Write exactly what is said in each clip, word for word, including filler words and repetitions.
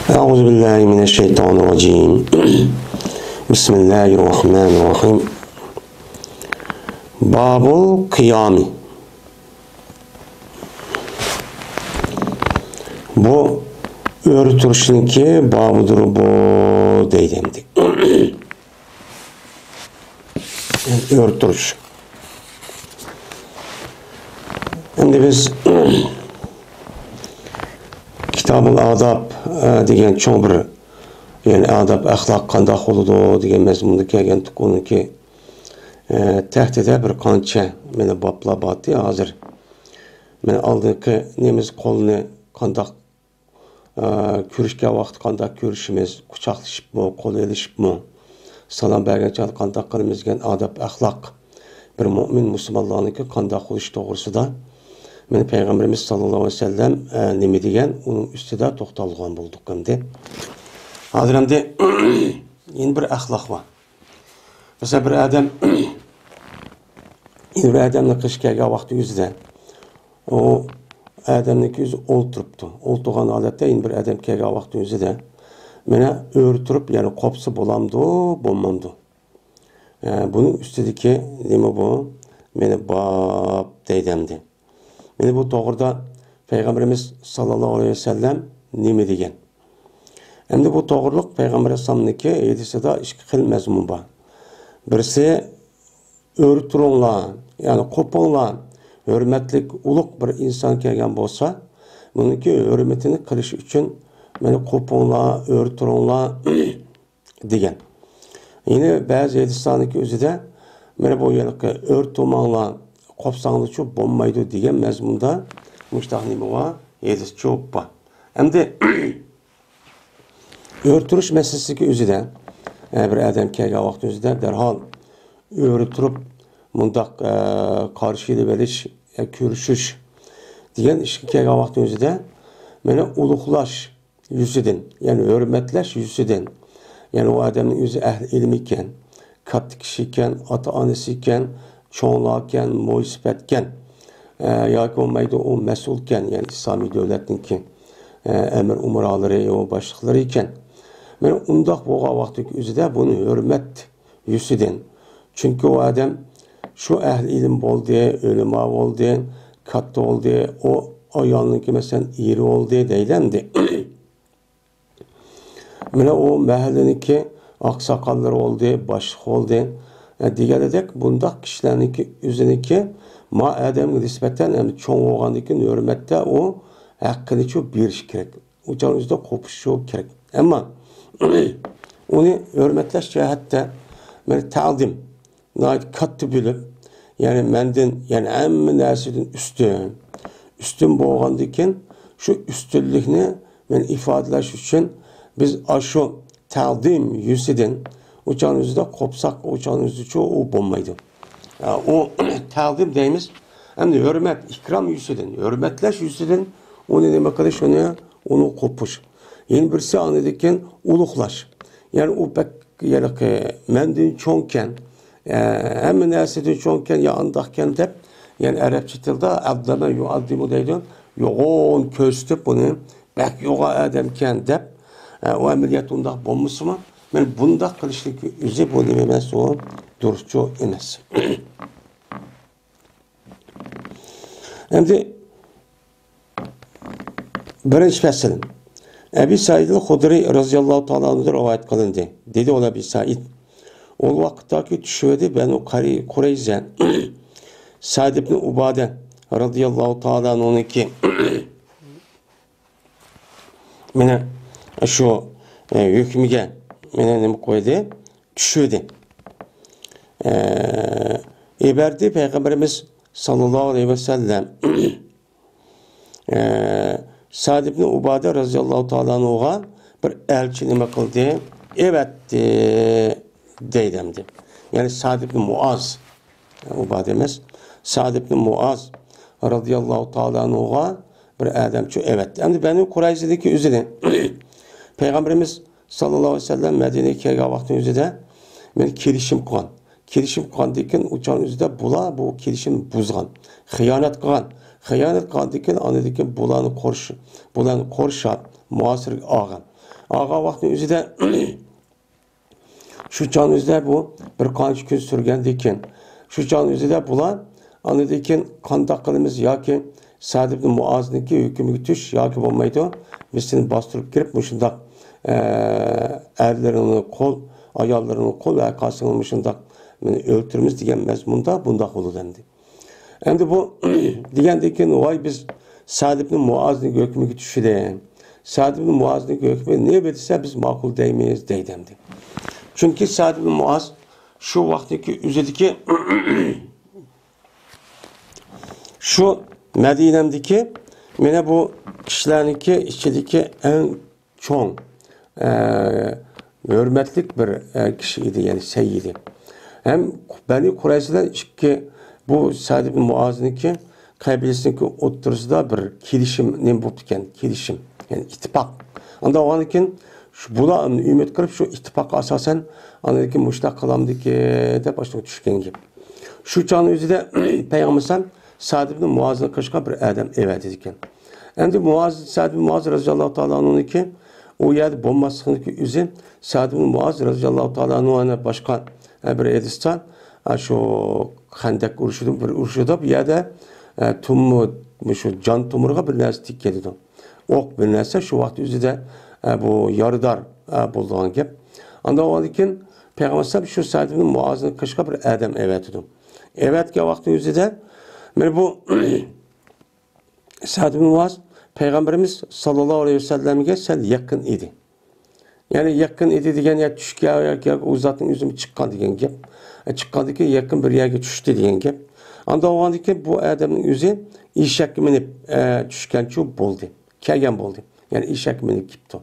أعوذ بالله من الشيطان الرجيم. بسم الله الرحمن الرحيم. باب القيام. بۇ ئۆرە تۇرۇشنىڭكى بابىدۇر بۇ دەيدۇ ئەمدى. ئۆرە تۇرۇش. ئەمدى بىز كىتابۇل ئاداب، ئە، دېگەن چوڭ بىر، يەنى ئاداب، ئەخلاق قانداق بولىدۇ دېگەن مەزمۇندا كەلگەنتۇق. ئۇنىڭكى، ئە، تەھتىدە بىر قانچە مانا بابلار بارتى. ھازىر مانا ئالدىنقى نېمىز قولنى قانداق ئە، كۆرۈشكەن ۋاقىتتا قانداق كۆرۈشىمىز، قۇچاقلىشىپمۇ، قول ئېلىشىپمۇ، سالام بەرگەن چاغدا قانداق قىلىمىز دېگەن ئاداب، ئەخلاق، بىر مۆمىن مۇسۇلمانلارنىڭكى قانداق بولۇشى توغرىسىدا مانا پەيغەمبىرىمىز ساللاللاھۇ ئەلەيھى ۋەسەللەم، ئە، نېمە دېگەن، ئۇنىڭ ئۈستىدە توختالغان بولدۇق ئەمدى. ھازىر ئەمدى يەنە بىر ئەخلاق بار. مەسىلەن، بىر ئادەم، بىر ئادەمنى قېشىغا كەلگەن ۋاقتى ئۆزىدە، ئۇ ئادەمنىڭكى ئۆزى ئولتۇرۇپتۇ. ئولتۇرغان ھالەتتە يەنە بىر ئادەم كەلگەن ۋاقتى ئۆزىدە، مانا ئۆرە تۇرۇپ، يەنى قوپسا بولامدۇ، بولمامدۇ؟ ئە، بۇنىڭ ئۈستىدىكى نېمە بۇ؟ مانا باب دەيدۇ ئەمدى. مانا بۇ توغرىدا پەيغەمبىرىمىز ساللاللاھۇ ئەلەيھى ۋەسەللەم نېمە دېگەن؟ ئەمدى بۇ توغرىلىق پەيغەمبەر ئەلەيھىسسالامنىڭكى ھەدىسىدا ئىككى خىل مەزمۇن بار. بىرسى، ئۆرە تۇرۇڭلار، يەنى قوپۇڭلار، ھۆرمەتلىك ئۇلۇغ بىر ئىنسان كەلگەن بولسا، بۇنىڭكى ھۆرمىتىنى قىلىش ئۈچۈن، مانا، قوپۇڭلار، ئۆرە تۇرۇڭلار، دېگەن. يەنە بەزى ھەدىسلەرنىڭكى ئۆزىدە، مانا بۇ ھېلىقى ئۆرە تۇرماڭلار، قوپساڭلارچۇ بولمايدۇ دېگەن مەزمۇندا مۇشتاق نېمە بار؟ ھەدىس جۇپ بار. ئەمدى ئۆرە تۇرۇش مەسىلىسىدىكى ئۆزىدە، ئە، بىر ئادەم كەلگەن ۋاقىت ئۆزىدە دەرھال ئۆرە تۇرۇپ مۇنداق، ئە، قارشى ئېلىۋېلىش، ئە، كۆرۈشۈش دېگەن ئىشقا كەلگەن ۋاقىت ئۆزىدە مانا ئۇلۇغلاش يۈزىدىن، يەنى ھۆرمەتلەش يۈزىدىن، يەنى ئۇ ئادەمنىڭ ئۆزى ئەھلى ئىلىم ئىكەن، كاتتا كىشى ئىكەن، ئاتا-ئانىسى ئىكەن، چوڭلاركەن، مويسىپەتكەن، ئە، ياكى بولمايدۇ ئۇ مەسئۇلكەن، يەنى ئىسلامىي دۆلەتنىڭكى، ئە، ئەمىر ئۇمرالىرى، ئۇ باشلىقلىرى ئىكەن. مانا ئۇنداق بولغان ۋاقىتتىكى ئۆزىدە بۇنى ھۆرمەت يۈزىدىن. چۈنكى ئۇ ئادەم شۇ ئەھلى ئىلىم بولدى، ئۆلىما بولدى، كاتتا بولدى، ئۇ ئايالنىڭكى، مەسىلەن، ئېرى بولدى دەيلى ئەمدى. مانا ئۇ مەھەللىنىڭكى ئاقساقاللىرى بولدى، باشلىق بولدى، ئە، دېگەنىدەك بۇنداق كىشىلەرنىڭكى ئۆزىنىڭكى ما ئادەمگە نىسبەتەن ئەمدى چوڭ بولغاندىن كېيىن ھۆرمەتتە ئۇ ھەققىنىچۇ بېرىش كېرەك. ئۇ چاغنىڭ ئۆزىدە قوپۇشۇ كېرەك. ئەمما ئۇنى ھۆرمەتلەش جەھەتتە مانا تەزىم ناھايىتى كاتتا بۆلۈپ، يەنى مەندىن، يەنى ھەممە نەرسىدىن ئۈستۈن، ئۈستۈن بولغاندىكىن، شۇ ئۈستۈنلۈكنى مەن ئىپادىلەش ئۈچۈن بىز ئاشۇ تەزىم يۈزىدىن ئۇ چاغنىڭ ئۆزىدە قوپساق، ئۇ چاغنىڭ ئۆزىچۇ ئۇ بولمايدۇ. ئە، ئۇ تەزىم دەيمىز، ئەمدى ھۆرمەت، ئىكرام يۈزىدىن، ھۆرمەتلەش يۈزىدىن ئۇنى نېمە قىلىش، ئۇنى، ئۇنى قوپۇش. يەنە بىرسى ئاندىن كېيىن ئۇلۇغلاش. يەنى ئۇ بەك ھېلىقى مەندىن چوڭكەن، ئە، ھەممە نەرسىدىن چوڭكەن يا ئانداقكەن دەپ، يەنى ئەرەبچە تىلدا ئەززەمە يۇئەززىمۇ دەيدۇ. يوغان كۆرسىتىپ بۇنى بەك يوغان ئادەمكەن دەپ، ئە، ئۇ ئەمەلىيەتتە ئۇنداق بولمىسىمۇ، مەن بۇنداق قىلىشنىڭ ئۆزى بۇ نېمە ئەمەس، ئۇ دۇرۇسچۇ ئەمەس. ئەمدى بىرىنچى پەسىل. ئەبى سەئىدىل خۇدرى رەزىياللاھۇ تائالا ئەنھۇدىن رىۋايەت قىلىندى. دېدى ئۇ، ئەبى سەئىد، ئۇ ۋاقىتتاكى چۈشىدە بەنۇ قەرى-، قۇرەيزە سەئد ئىبنى ئۇبادە رەزىياللاھۇ تائالا ئەنھۇنىڭكى مانا شۇ، ئە، ھۆكمىگە مانا نېمە قويدى؟ چۈشۈردى. ئە، ئېبەردى پەيغەمبىرىمىز ساللاللاھۇ ئەلەيھى ۋەسەللەم. ئە، سەئد ئىبنى ئۇبادە رەزىياللاھۇ تائالا ئەنھۇغا بىر ئەلچى نېمە قىلدى؟ ئەۋەتتى دەيدۇ ئەمدى. يەنى سەئد ئىبنى مۇئاز. ئۇبادە ئەمەس، سەئد ئىبنى مۇئاز رەزىياللاھۇ تائالا ئەنھۇغا بىر ئادەمچۇ ئەۋەتتى. ئەمدى بەنۇ قۇرەيزىدىكى ئۆزىنى پەيغەمبىرىمىز ساللاللاھۇ ئەلەيھى ۋەسەللەم مەدىنىگە كەلگەن ۋاقتىنىڭ ئۆزىدە مەن كېلىشىم قىلغان. كېلىشىم قىلغاندىن كېيىن ئۇ چاغنىڭ ئۆزىدە بۇلار بۇ كېلىشىمنى بۇزغان، خىيانەت قىلغان. خىيانەت قىلغاندىن كېيىن ئاندىن كېيىن بۇلارنى قورش-، بۇلارنى قورشاپ، مۇھاسىرىگە ئالغان. ئالغان ۋاقىتنىڭ ئۆزىدە شۇ چاغنىڭ ئۆزىدە بۇ بىر قانچە كۈن سۈرگەندىن كېيىن، شۇ چاغنىڭ ئۆزىدە بۇلار ئاندىن كېيىن قانداق قىلىمىز ياكى سەئد ئىبن مۇئازنىڭكى ھۆكمىگە چۈش ياكى بولمايدۇ، بىز سېنى باستۇرۇپ كىرىپ مۇشۇنداق، ئە، ئەرلىرىڭنى قول، ئاياللىرىڭنى قول ۋە قاسىڭنى مۇشۇنداق مېنى ئۆلتۈرىمىز دېگەن مەزمۇندا بۇنداق بولىدۇ ئەمدى. ئەمدى بۇ دېگەندىن كېيىن، ۋاي، بىز سەئد ئىبن مۇئازنىڭ ھۆكمىگە چۈشىدۇ. سەئد ئىبن مۇئازنىڭ ھۆكمى نېمە دېسە، بىز ماقۇل دەيمىز، دەيدۇ ئەمدى. چۈنكى سەئد ئىبن مۇئاز شۇ ۋاقىتتىكى ئۆزىدىكى، شۇ مەدىنەمدىكى مانا بۇ كىشىلەرنىڭكى ئىچىدىكى ئەڭ چوڭ، ئە، ھۆرمەتلىك بىر، ئە، كىشى ئىدى، يەنى سەييىدى. ھەم بەنى قۇرەيزىلەر ئىككى، بۇ سەئد ئىبن مۇئازنىڭكى قەبىلىسىنىڭكى ئوتتۇرىسىدا بىر كېلىشىم نېمە بوپتىكەن، كېلىشىم، يەنى ئىتتىپاق. ئانداق بولغاندىن كېيىن، شۇ، بۇلار ئۈمىد قىلىپ، شۇ ئىتتىپاققا ئاساسەن، ئاندىن كېيىن مۇشۇنداق قىلامدىكى دەپ ئاشۇنداق چۈشكەن گەپ. شۇ چاغنىڭ ئۆزىدە پەيغەمبەر ئەلەيھىسسالام سەئد ئىبن مۇئازنى قىلىشقا بىر ئادەم ئەۋەتىدىكەن. ئەمدى مۇئاز، سەئد ئىبن مۇئاز رەزىياللاھۇ تائالا ئەنھۇنىڭكى ئۇ يەردە بولماسلىقىنىڭكى ئۆزى، سەئد ئىبن مۇئاز رەزىياللاھۇ تائالا ئەنھۇ يەنە باشقا، ئە، بىر ھەدىستە، ئە، شۇ خەندەك ئۇرۇشىدىن بىر ئۇرۇشىدا بۇ يەردە، ئە، تۇمۇ-، شۇ جان تومۇرىغا بىر نەرسە تېگىپ كېتىدۇ. ئوق بىر نەرسە شۇ ۋاقىت ئۆزىدە، ئە، بۇ يارىدار، ئە، بولىدىغان گەپ. ئاندىن ئاندىن كېيىن پەيغەمبەر ئەلەيھىسسالام شۇ سەئد ئىبن مۇئازنى قىلىشقا بىر ئادەم ئەۋەتىدۇ. ئەۋەتكەن ۋاقىت ئۆزىدە مانا بۇ سەئد ئىبن مۇئاز پەيغەمبىرىمىز ساللاللاھۇ ئەلەيھى ۋەسەللەمگە سەل يېقىن ئىدى. يەنى يېقىن ئىدى دېگەن يا چۈشكەن ياكى، ياكى ئۇ زاتنىڭ ئۆزىمۇ چىققان دېگەن گەپ. ئە، چىققاندىن كېيىن يېقىن بىر يەرگە چۈشتى دېگەن گەپ. ئاندىن بولغاندىن كېيىن بۇ ئادەمنىڭ ئۆزى ئېشەككە مىنىپ، ئە، چۈشكەنچۇ بولدى. كەلگەن بولدى. يەنى ئېشەككە مىنىپ كېپتۇ.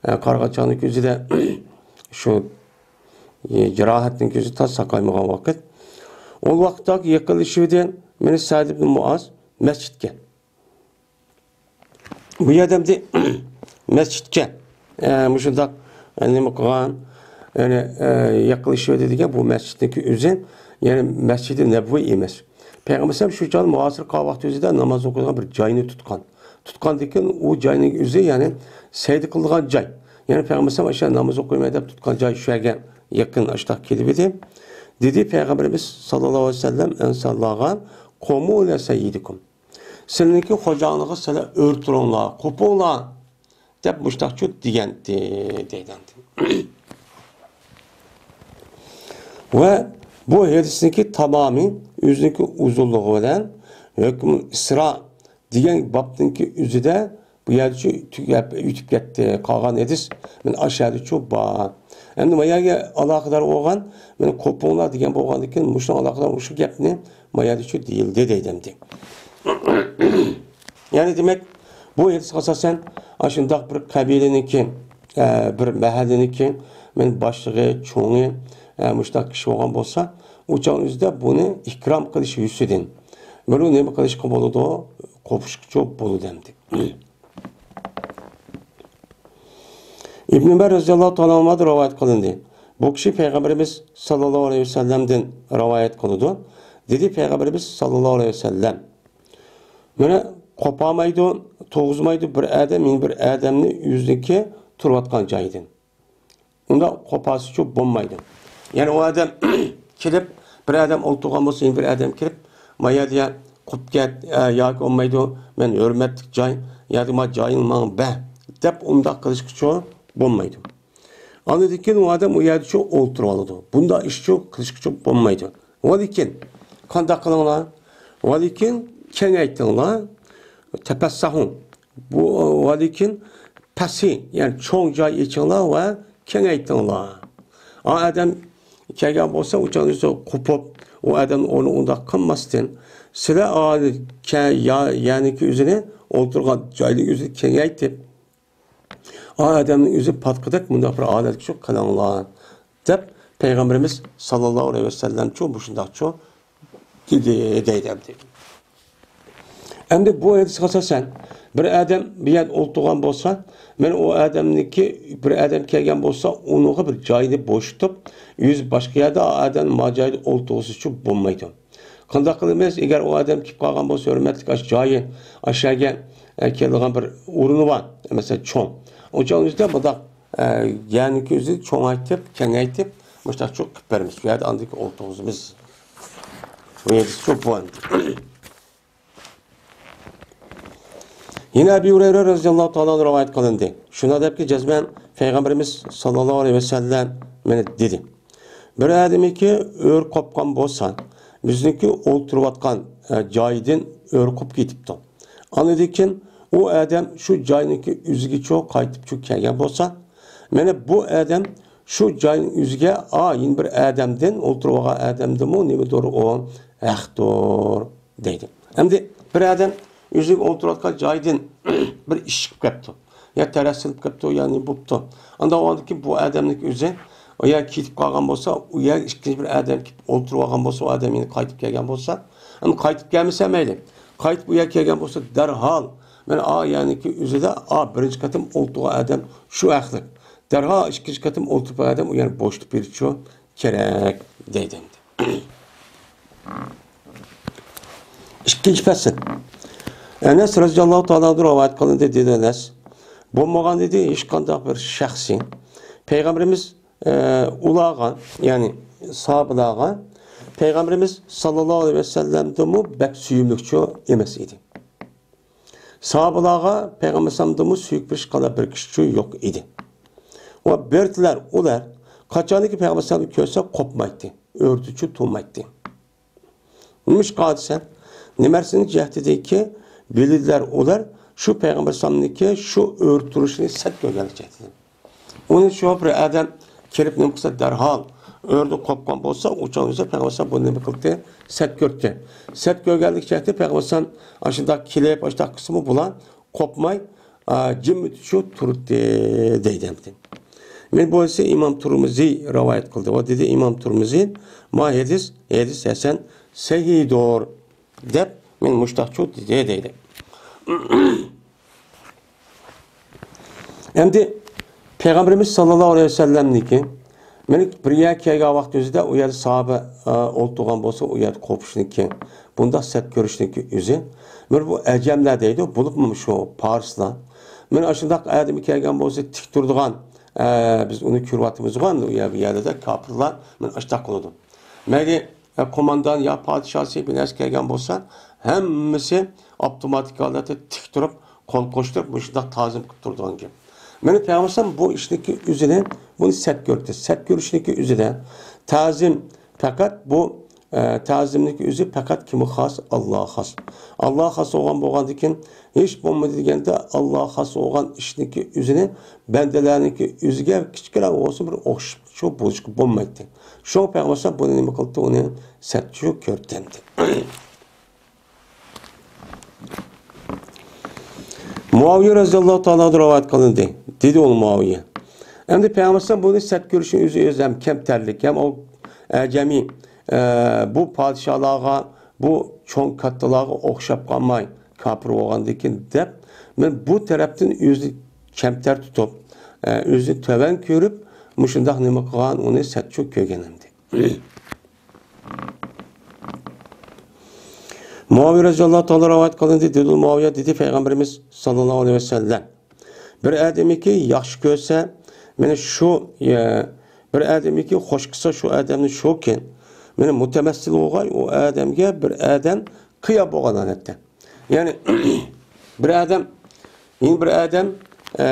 ئە، قارىغان چاغنىڭ كۆزىدە شۇ، ئە، جاراھەتنىڭ كۆزى تاز ساقايمىغان ۋاقىت. ئۇ ۋاقىتتا يېقىنلىشىۋىدى. مېنى سەئد ئىبن مۇئاز مەسچىتكە. بۇ يەردە ئەمدى مەسچىتكە، ئە، مۇشۇنداق، ئە، نېمە قىلغان، يەنى، ئە، يېقىنلىشىۋىدى دېگەن بۇ مەسچىتنىڭكى ئۆزى، يەنى مەسچىدى نەبىۋى ئەمەس. پەيغەمبەر ئەلەيھىسسالام شۇ چاغدا مۇھاسىرە قىلغان ۋاقتى ئۆزىدە ناماز ئوقۇيدىغان بىر جاينى تۇتقان. تۇتقاندىن كېيىن ئۇ جاينىڭ ئۆزى، يەنى سەجدە قىلىدىغان جاي. يەنى پەيغەمبەر ئەلەيھىسسالام ئاشۇ ناماز ئوقۇيمەن دەپ تۇتقان جاي شۇ يەرگە يېقىن ئاشۇنداق كېلىۋىدى. دېدى پەيغەمبىرىمىز ساللاللاھۇ ئەلەيھى ۋەسەللەم ئەنسارلارغا، قۇمۇ ئىلە سەييىدىكۇم. سىلىنىڭكى خوجاڭلىقى سىلەر ئۆرە تۇرۇڭلار، قوپۇڭلار، دەپ مۇشتاقچۇ دېگەنتى، دەيدۇ. ۋە بۇ ھەدىسنىڭكى تامامى ئۆزىنىڭكى ئۇزۇنلۇقى بىلەن ھۆكمۇل ئىسرا دېگەن بابنىڭكى ئۆزىدە بۇ يەردىچۇ تۈگەپ ئۆتۈپ كەتتى. قالغان ھەدىس مەن ئاشۇ يەردىچۇ بار. ئەمدى ما يەرگە ئالاقىدار بولغان، مەن قوپۇڭلار دېگەن بولغاندىن كېيىن مۇشۇنىڭغا ئالاقىدار مۇشۇ گەپنى ما يەردىچۇ دېيىلدى دەيدۇ ئەمدى. يەنى دېمەك، بۇ ھەدىسكە ئاساسەن، ئاشۇنداق بىر قەبىلىنىڭكى، ئە، بىر مەھەللىنىڭكى، مەن باشلىقى، چوڭى، ئە، مۇشۇنداق كىشى بولغان بولسا، ئۇ چاغ ئۆزىدە بۇنى ئىكرام قىلىش يۈزىسىدىن، بۇنى نېمە قىلىشقا بولىدۇ؟ قوپۇشقىچۇ بولىدۇ ئەمدى. ئىبن ئۆمەر رەزىياللاھۇ تائالا ئەنھۇمدىن رىۋايەت قىلىندى. بۇ كىشى پەيغەمبىرىمىز ساللاللاھۇ ئەلەيھى ۋەسەللەمدىن رىۋايەت قىلىدۇ. دېدى پەيغەمبىرىمىز ساللاللاھۇ ئەلەيھى ۋەسەللەم، مانا، قوپالمايدۇ، تۇرغۇزمايدۇ بىر ئادەم يەنە بىر ئادەمنى ئۆزىنىڭكى تۇرۇۋاتقان جايىدىن. ئۇنداق قوپالسىچۇ بولمايدۇ. يەنى ئۇ ئادەم كېلىپ، بىر ئادەم ئولتۇرغان بولسا، يەنە بىر ئادەم كېلىپ، ما يەردە قوپۇپ كەت، ئە، ياكى بولمايدۇ، مەن ھۆرمەتلىك جاي، ياكى ما جايىڭنى ماڭا بەر، دەپ ئۇنداق قىلىشقىچۇ بولمايدۇ. ئاندىن كېيىن ئۇ ئادەم ئۇ يەردىچۇ ئولتۇرۇۋالىدۇ. بۇنداق ئىشچۇ قىلىشقىچۇ بولمايدۇ. ۋەلىكىن، قانداق قىلىڭلار؟ ۋەلىكىن، كېڭەيتىڭلار. تەپەسسەھۇ. بۇ، ۋەلىكىن، پەسىھ، يەنى چوڭ جاي ئېچىڭلار ۋە كېڭەيتىڭلار. ئا ئادەم كەلگەن بولسا، ئۇ چاغدا ئۆزى قوپۇپ، ئۇ ئادەمنىڭ ئورنىنى ئۇنداق قىلماستىن، سىلەر ئا، كە-، يا-، يەنىكى ئۆزىنى ئولتۇرغان جاينى ئۆزىنى كېڭەيتىپ، ئا ئادەمنىڭ ئۆزى پاتقىدەك مۇنداق بىر ھالەتكە شۇ قىلىڭلار، دەپ پەيغەمبىرىمىز ساللاللاھۇ ئەلەيھى ۋەسەللەمچۇ مۇشۇنداقچۇ دېدى، دەيدۇ ئەمدى. ئەمدى بۇ ھەدىسكە ئاساسەن، بىر ئادەم بىر يەردە ئولتۇرغان بولسا، مەن ئۇ ئادەمنىڭكى، بىر ئادەم كەلگەن بولسا، ئۇنىڭغا بىر جاينى بوشىتىپ، ئۆزى باشقا يەردە ئۇ ئادەمنى ما جايدا ئولتۇرغۇزۇشچۇ بولمايدۇ. قانداق قىلىمىز؟ ئەگەر ئۇ ئادەم كېلىپ قالغان بولسا، ھۆرمەتلىك ئاشۇ جايى، ئاشۇ يەرگە، ئە، كېلىدىغان بىر ئورنى بار، مەسىلەن، چوڭ. ئۇ چوڭ ئۆزىدە بۇنداق، ئە، يەرنىڭكى ئۆزىنى چوڭايتىپ، كېڭەيتىپ، مۇشۇنداق چوڭ قىلىپ بېرىمىز. شۇ يەردە ئاندىن كېيىن ئولتۇرغۇزىمىز. بۇ يەردە چوڭ بۇ. يەنە ئەبى ھۇرەيرە رەزىياللاھۇ تائالا ئەنھۇ رىۋايەت قىلىندى. شۇنداق دەپكى، جەزمەن پەيغەمبىرىمىز ساللاللاھۇ ئەلەيھى ۋەسەللەم مانا دېدى: بىر ئادەمنىڭكى ئۆرە قوپقان بولسا، بىزنىڭكى ئولتۇرۇۋاتقان، ئە، جايىدىن ئۆرە قوپۇپ كېتىپتۇ. ئاندىن كېيىن ئۇ ئادەم شۇ جاينىڭكى ئۆزىگىچۇ قايتىپچۇ كەلگەن بولسا، مانا بۇ ئادەم شۇ جاينىڭ ئۆزىگە، ئا، يەنە بىر ئادەمدىن، ئولتۇرۇپ ئالغان ئادەمدىنمۇ نېمىدۇر ئۇ؟ ھەقتۇر، دەيدۇ. ئەمدى بىر ئادەم ئۆزىنىڭ ئولتۇرۇۋاتقان جايىدىن بىر ئىش چىقىپ كەپتۇ. يا تەرەت سېلىپ كەپتۇ، يا نېمە بوپتۇ. ئانداق بولغاندىن كېيىن بۇ ئادەمنىڭ ئۆزى ئۇ يەرگە كېتىپ قالغان بولسا، ئۇ يەرگە ئىككىنچى بىر ئادەم كېلىپ ئولتۇرۇپ ئالغان بولسا، ئۇ ئادەم يەنە قايتىپ كەلگەن بولسا، ئەمما قايتىپ كەلمىسە مەيلى. قايتىپ ئۇ يەرگە كەلگەن بولسا، دەرھال مانا ئا يەرنىڭكى ئۆزىدە، ئا، بىرىنچى قېتىم ئولتۇرغان ئادەم شۇ ھەقلىق. دەرھال ئىككىنچى قېتىم ئولتۇرۇپ ئادەم ئۇ يەرنى بوشىتىپ بېرىشى كېرەك، دەيدۇ ئەمدى. ئىككىنچى پەسىل. ئەنەس رەزىياللاھۇ تائالا ئەنھۇ رىۋايەت قىلىندى، دېدى ئەنەس: بولمىغان ئىدى ھېچقانداق بىر شەخسى پەيغەمبىرىمىز، ئە، ئۇلارغا، يەنى ساھابىلارغا پەيغەمبىرىمىز ساللاللاھۇ ئەلەيھى ۋەسەللەمدىنمۇ بەك سۆيۈملۈكچۇ ئەمەس ئىدى. ساھابىلارغا پەيغەمبەر ئەلەيھىسسالامدىنمۇ سۆيۈپ بېرىشكە بىر كىشىچۇ يوق ئىدى. ۋە بىرتىلەر ئۇلار قاچانكى پەيغەمبەر ئەلەيھىسسالامنى كۆرسە قوپمايتتى، ئۆرىدىچۇ تۇرمايتتى. نېمىشقا دېسە، نېمە نەرسىنىڭ جەھىتىدىكى بىلىدىلەر ئۇلار شۇ پەيغەمبەر ئەلەيھىسسالامنىڭكى شۇ ئۆرە تۇرۇشىنى سەت كۆرگەنلىك جەھىتىدىن. ئۇنى شۇ بىر ئادەم كېلىپ نېمە قىلسا، دەرھال ئۆرىدىن قوپقان بولسا، ئۇ چاغ ئۆزى پەيغەمبەر ئەلەيھىسسالام بۇنى نېمە قىلدى؟ سەت كۆردى. سەت كۆرگەنلىك جەھەتتىن پەيغەمبەر ئەلەيھىسسالام ئاشۇنداق كېلىپ، ئاشۇنداق قىلسىمۇ بۇلار قوپماي، ئا، جىم شۇ تۇردى دەيدۇ ئەمدى. مەن بولسا ئىمام تۇرمۇزى رىۋايەت قىلدى. ۋە دېدى ئىمام تۇرمۇزى، ما ھەدىس، ھەدىس ھەسەن، سەھىھدۇر، دەپ مەن مۇشتاقچۇ دېدى دەيدۇ. ئەمدى پەيغەمبىرىمىز ساللاللاھۇ ئەلەيھى ۋەسەللەمنىڭكى، مەن بىر يەرگە كەلگەن ۋاقىت ئۆزىدە ئۇ يەردە ساھابە، ئە، ئولتۇرغان بولسا، ئۇ يەردە قوپۇشنىڭكى، بۇنداق سەت كۆرۈشنىڭكى ئۆزى، مەن بۇ ئەجەملەر دەيدۇ، بولۇپمۇ شۇ پارسلار. مەن ئاشۇنداق ئادەم كەلگەن بولسا، تىك تۇرىدىغان، ئە، بىز ئۇنى كۆرۈۋاتىمىزغۇ ئەمدى ئۇ يەر، بۇ يەردە كاپىرلار، مەن ئاشۇنداق قىلىدۇ. مەيلى، ئە، قوماندان يا پادىشاسى بىر نەرسە كەلگەن بولسا، ھەممىسى ئاپتوماتىك ھالەتتە تىك تۇرۇپ، قول قوشتۇرۇپ، مۇشۇنداق تازىم قىلىپ تۇرىدىغان گەپ. مېنىڭ پەيغەمبەر بۇ ئىشنىڭكى ئۆزىنى، بۇنى سەت كۆردى. سەت كۆرۈشنىڭكى ئۆزىدە تازىم پەقەت بۇ، ئە، تازىمنىڭكى ئۆزى پەقەت كىمگە خاس؟ ئاللاغا خاس. ئاللاغا خاس بولغان بولغاندىكىن، ھېچ بولمىدى دېگەندە، ئاللاغا خاس بولغان ئىشنىڭكى ئۆزىنى بەندىلەرنىڭكى ئۆزىگە كىچىككىنە بولسا بىر ئوخشىشىپ بولۇشقا بولمايتتى. شۇڭا پەيغەمبەر بۇنى نېمە قىلدى؟ ئۇنى سەتچۇ كۆرتەمدى. مۇئاۋىيە رەزىياللاھۇ تائالا ئەنھۇ رىۋايەت قىلىندى. دېدى ئۇ مۇئاۋىيە. ئەمدى پەيغەمبەر بۇنى سەت كۆرۈشنىڭ ئۆزى، ئۆزى ھەم كەمتەرلىك، ھەم ئۇ ئەجەمىي، ئە، بۇ پادىشاھلارغا، بۇ چوڭ كاتتىلارغا ئوخشاپ قالماي، كاپىر بولغاندىكىن دەپ، مەن بۇ تەرەپتىن ئۆزىنى كەمتەر تۇتۇپ، ئە، ئۆزىنى تۆۋەن كۆرۈپ، مۇشۇنداق نېمە قىلغان، ئۇنى سەتچۇ كۆرگەن ئەمدى. مۇئاۋىيە رەزىياللاھۇ تائالا رىۋايەت قىلىندى، دېدى مۇئاۋىيە، دېدى پەيغەمبىرىمىز ساللاللاھۇ ئەلەيھى ۋەسەللەم، بىر ئادەمنىكى ياخشى كۆرسە، مانا شۇ، ئە، بىر ئادەمنىكى خوش قىلسا شۇ ئادەمنى شۇكى، مانا مۇتەمەسسىل بولغاي، ئۇ ئادەمگە بىر ئادەم قىيا بولغان ھالەتتە. يەنى بىر ئادەم، يەنى بىر ئادەم، ئە،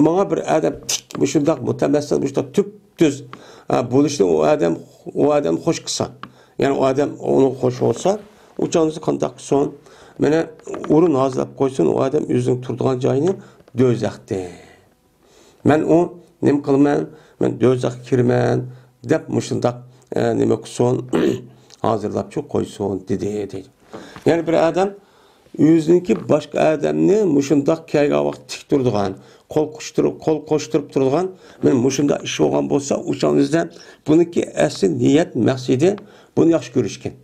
ماڭا بىر ئادەم تىك، مۇشۇنداق مۇتەمەسسىل، مۇشۇنداق تۈپتۈز، ئە، بولۇشنى ئۇ ئادەم، ئۇ ئادەم خوش قىلسا، يەنى ئۇ ئادەم ئۇنىڭغا خوش بولسا، ئۇ چاغدا قانداق قىلسۇن؟ مانا ئورۇن ھازىرلاپ قويسۇن، ئۇ ئادەم ئۆزىنىڭ تۇرىدىغان جايىنى دوزاختىن. مەن ئۇ نېمە قىلىمەن؟ مەن دوزاخقا كىرىمەن دەپ مۇشۇنداق، ئە، نېمە قىلسۇن؟ ھازىرلاپچۇ قويسۇن، دېدى، دەيدۇ. يەنى بىر ئادەم ئۆزىنىڭكى باشقا ئادەمنى مۇشۇنداق كەلگەن ۋاقىت تىك تۇرىدىغان، قول قوشتۇرۇپ، قول قوشتۇرۇپ تۇرىدىغان، مانا مۇشۇنداق ئىش بولغان بولسا، ئۇ چاغدا بۇنىڭكى ئەسلى نىيەت، مەقسىتى بۇنى ياخشى كۆرۈشكەن.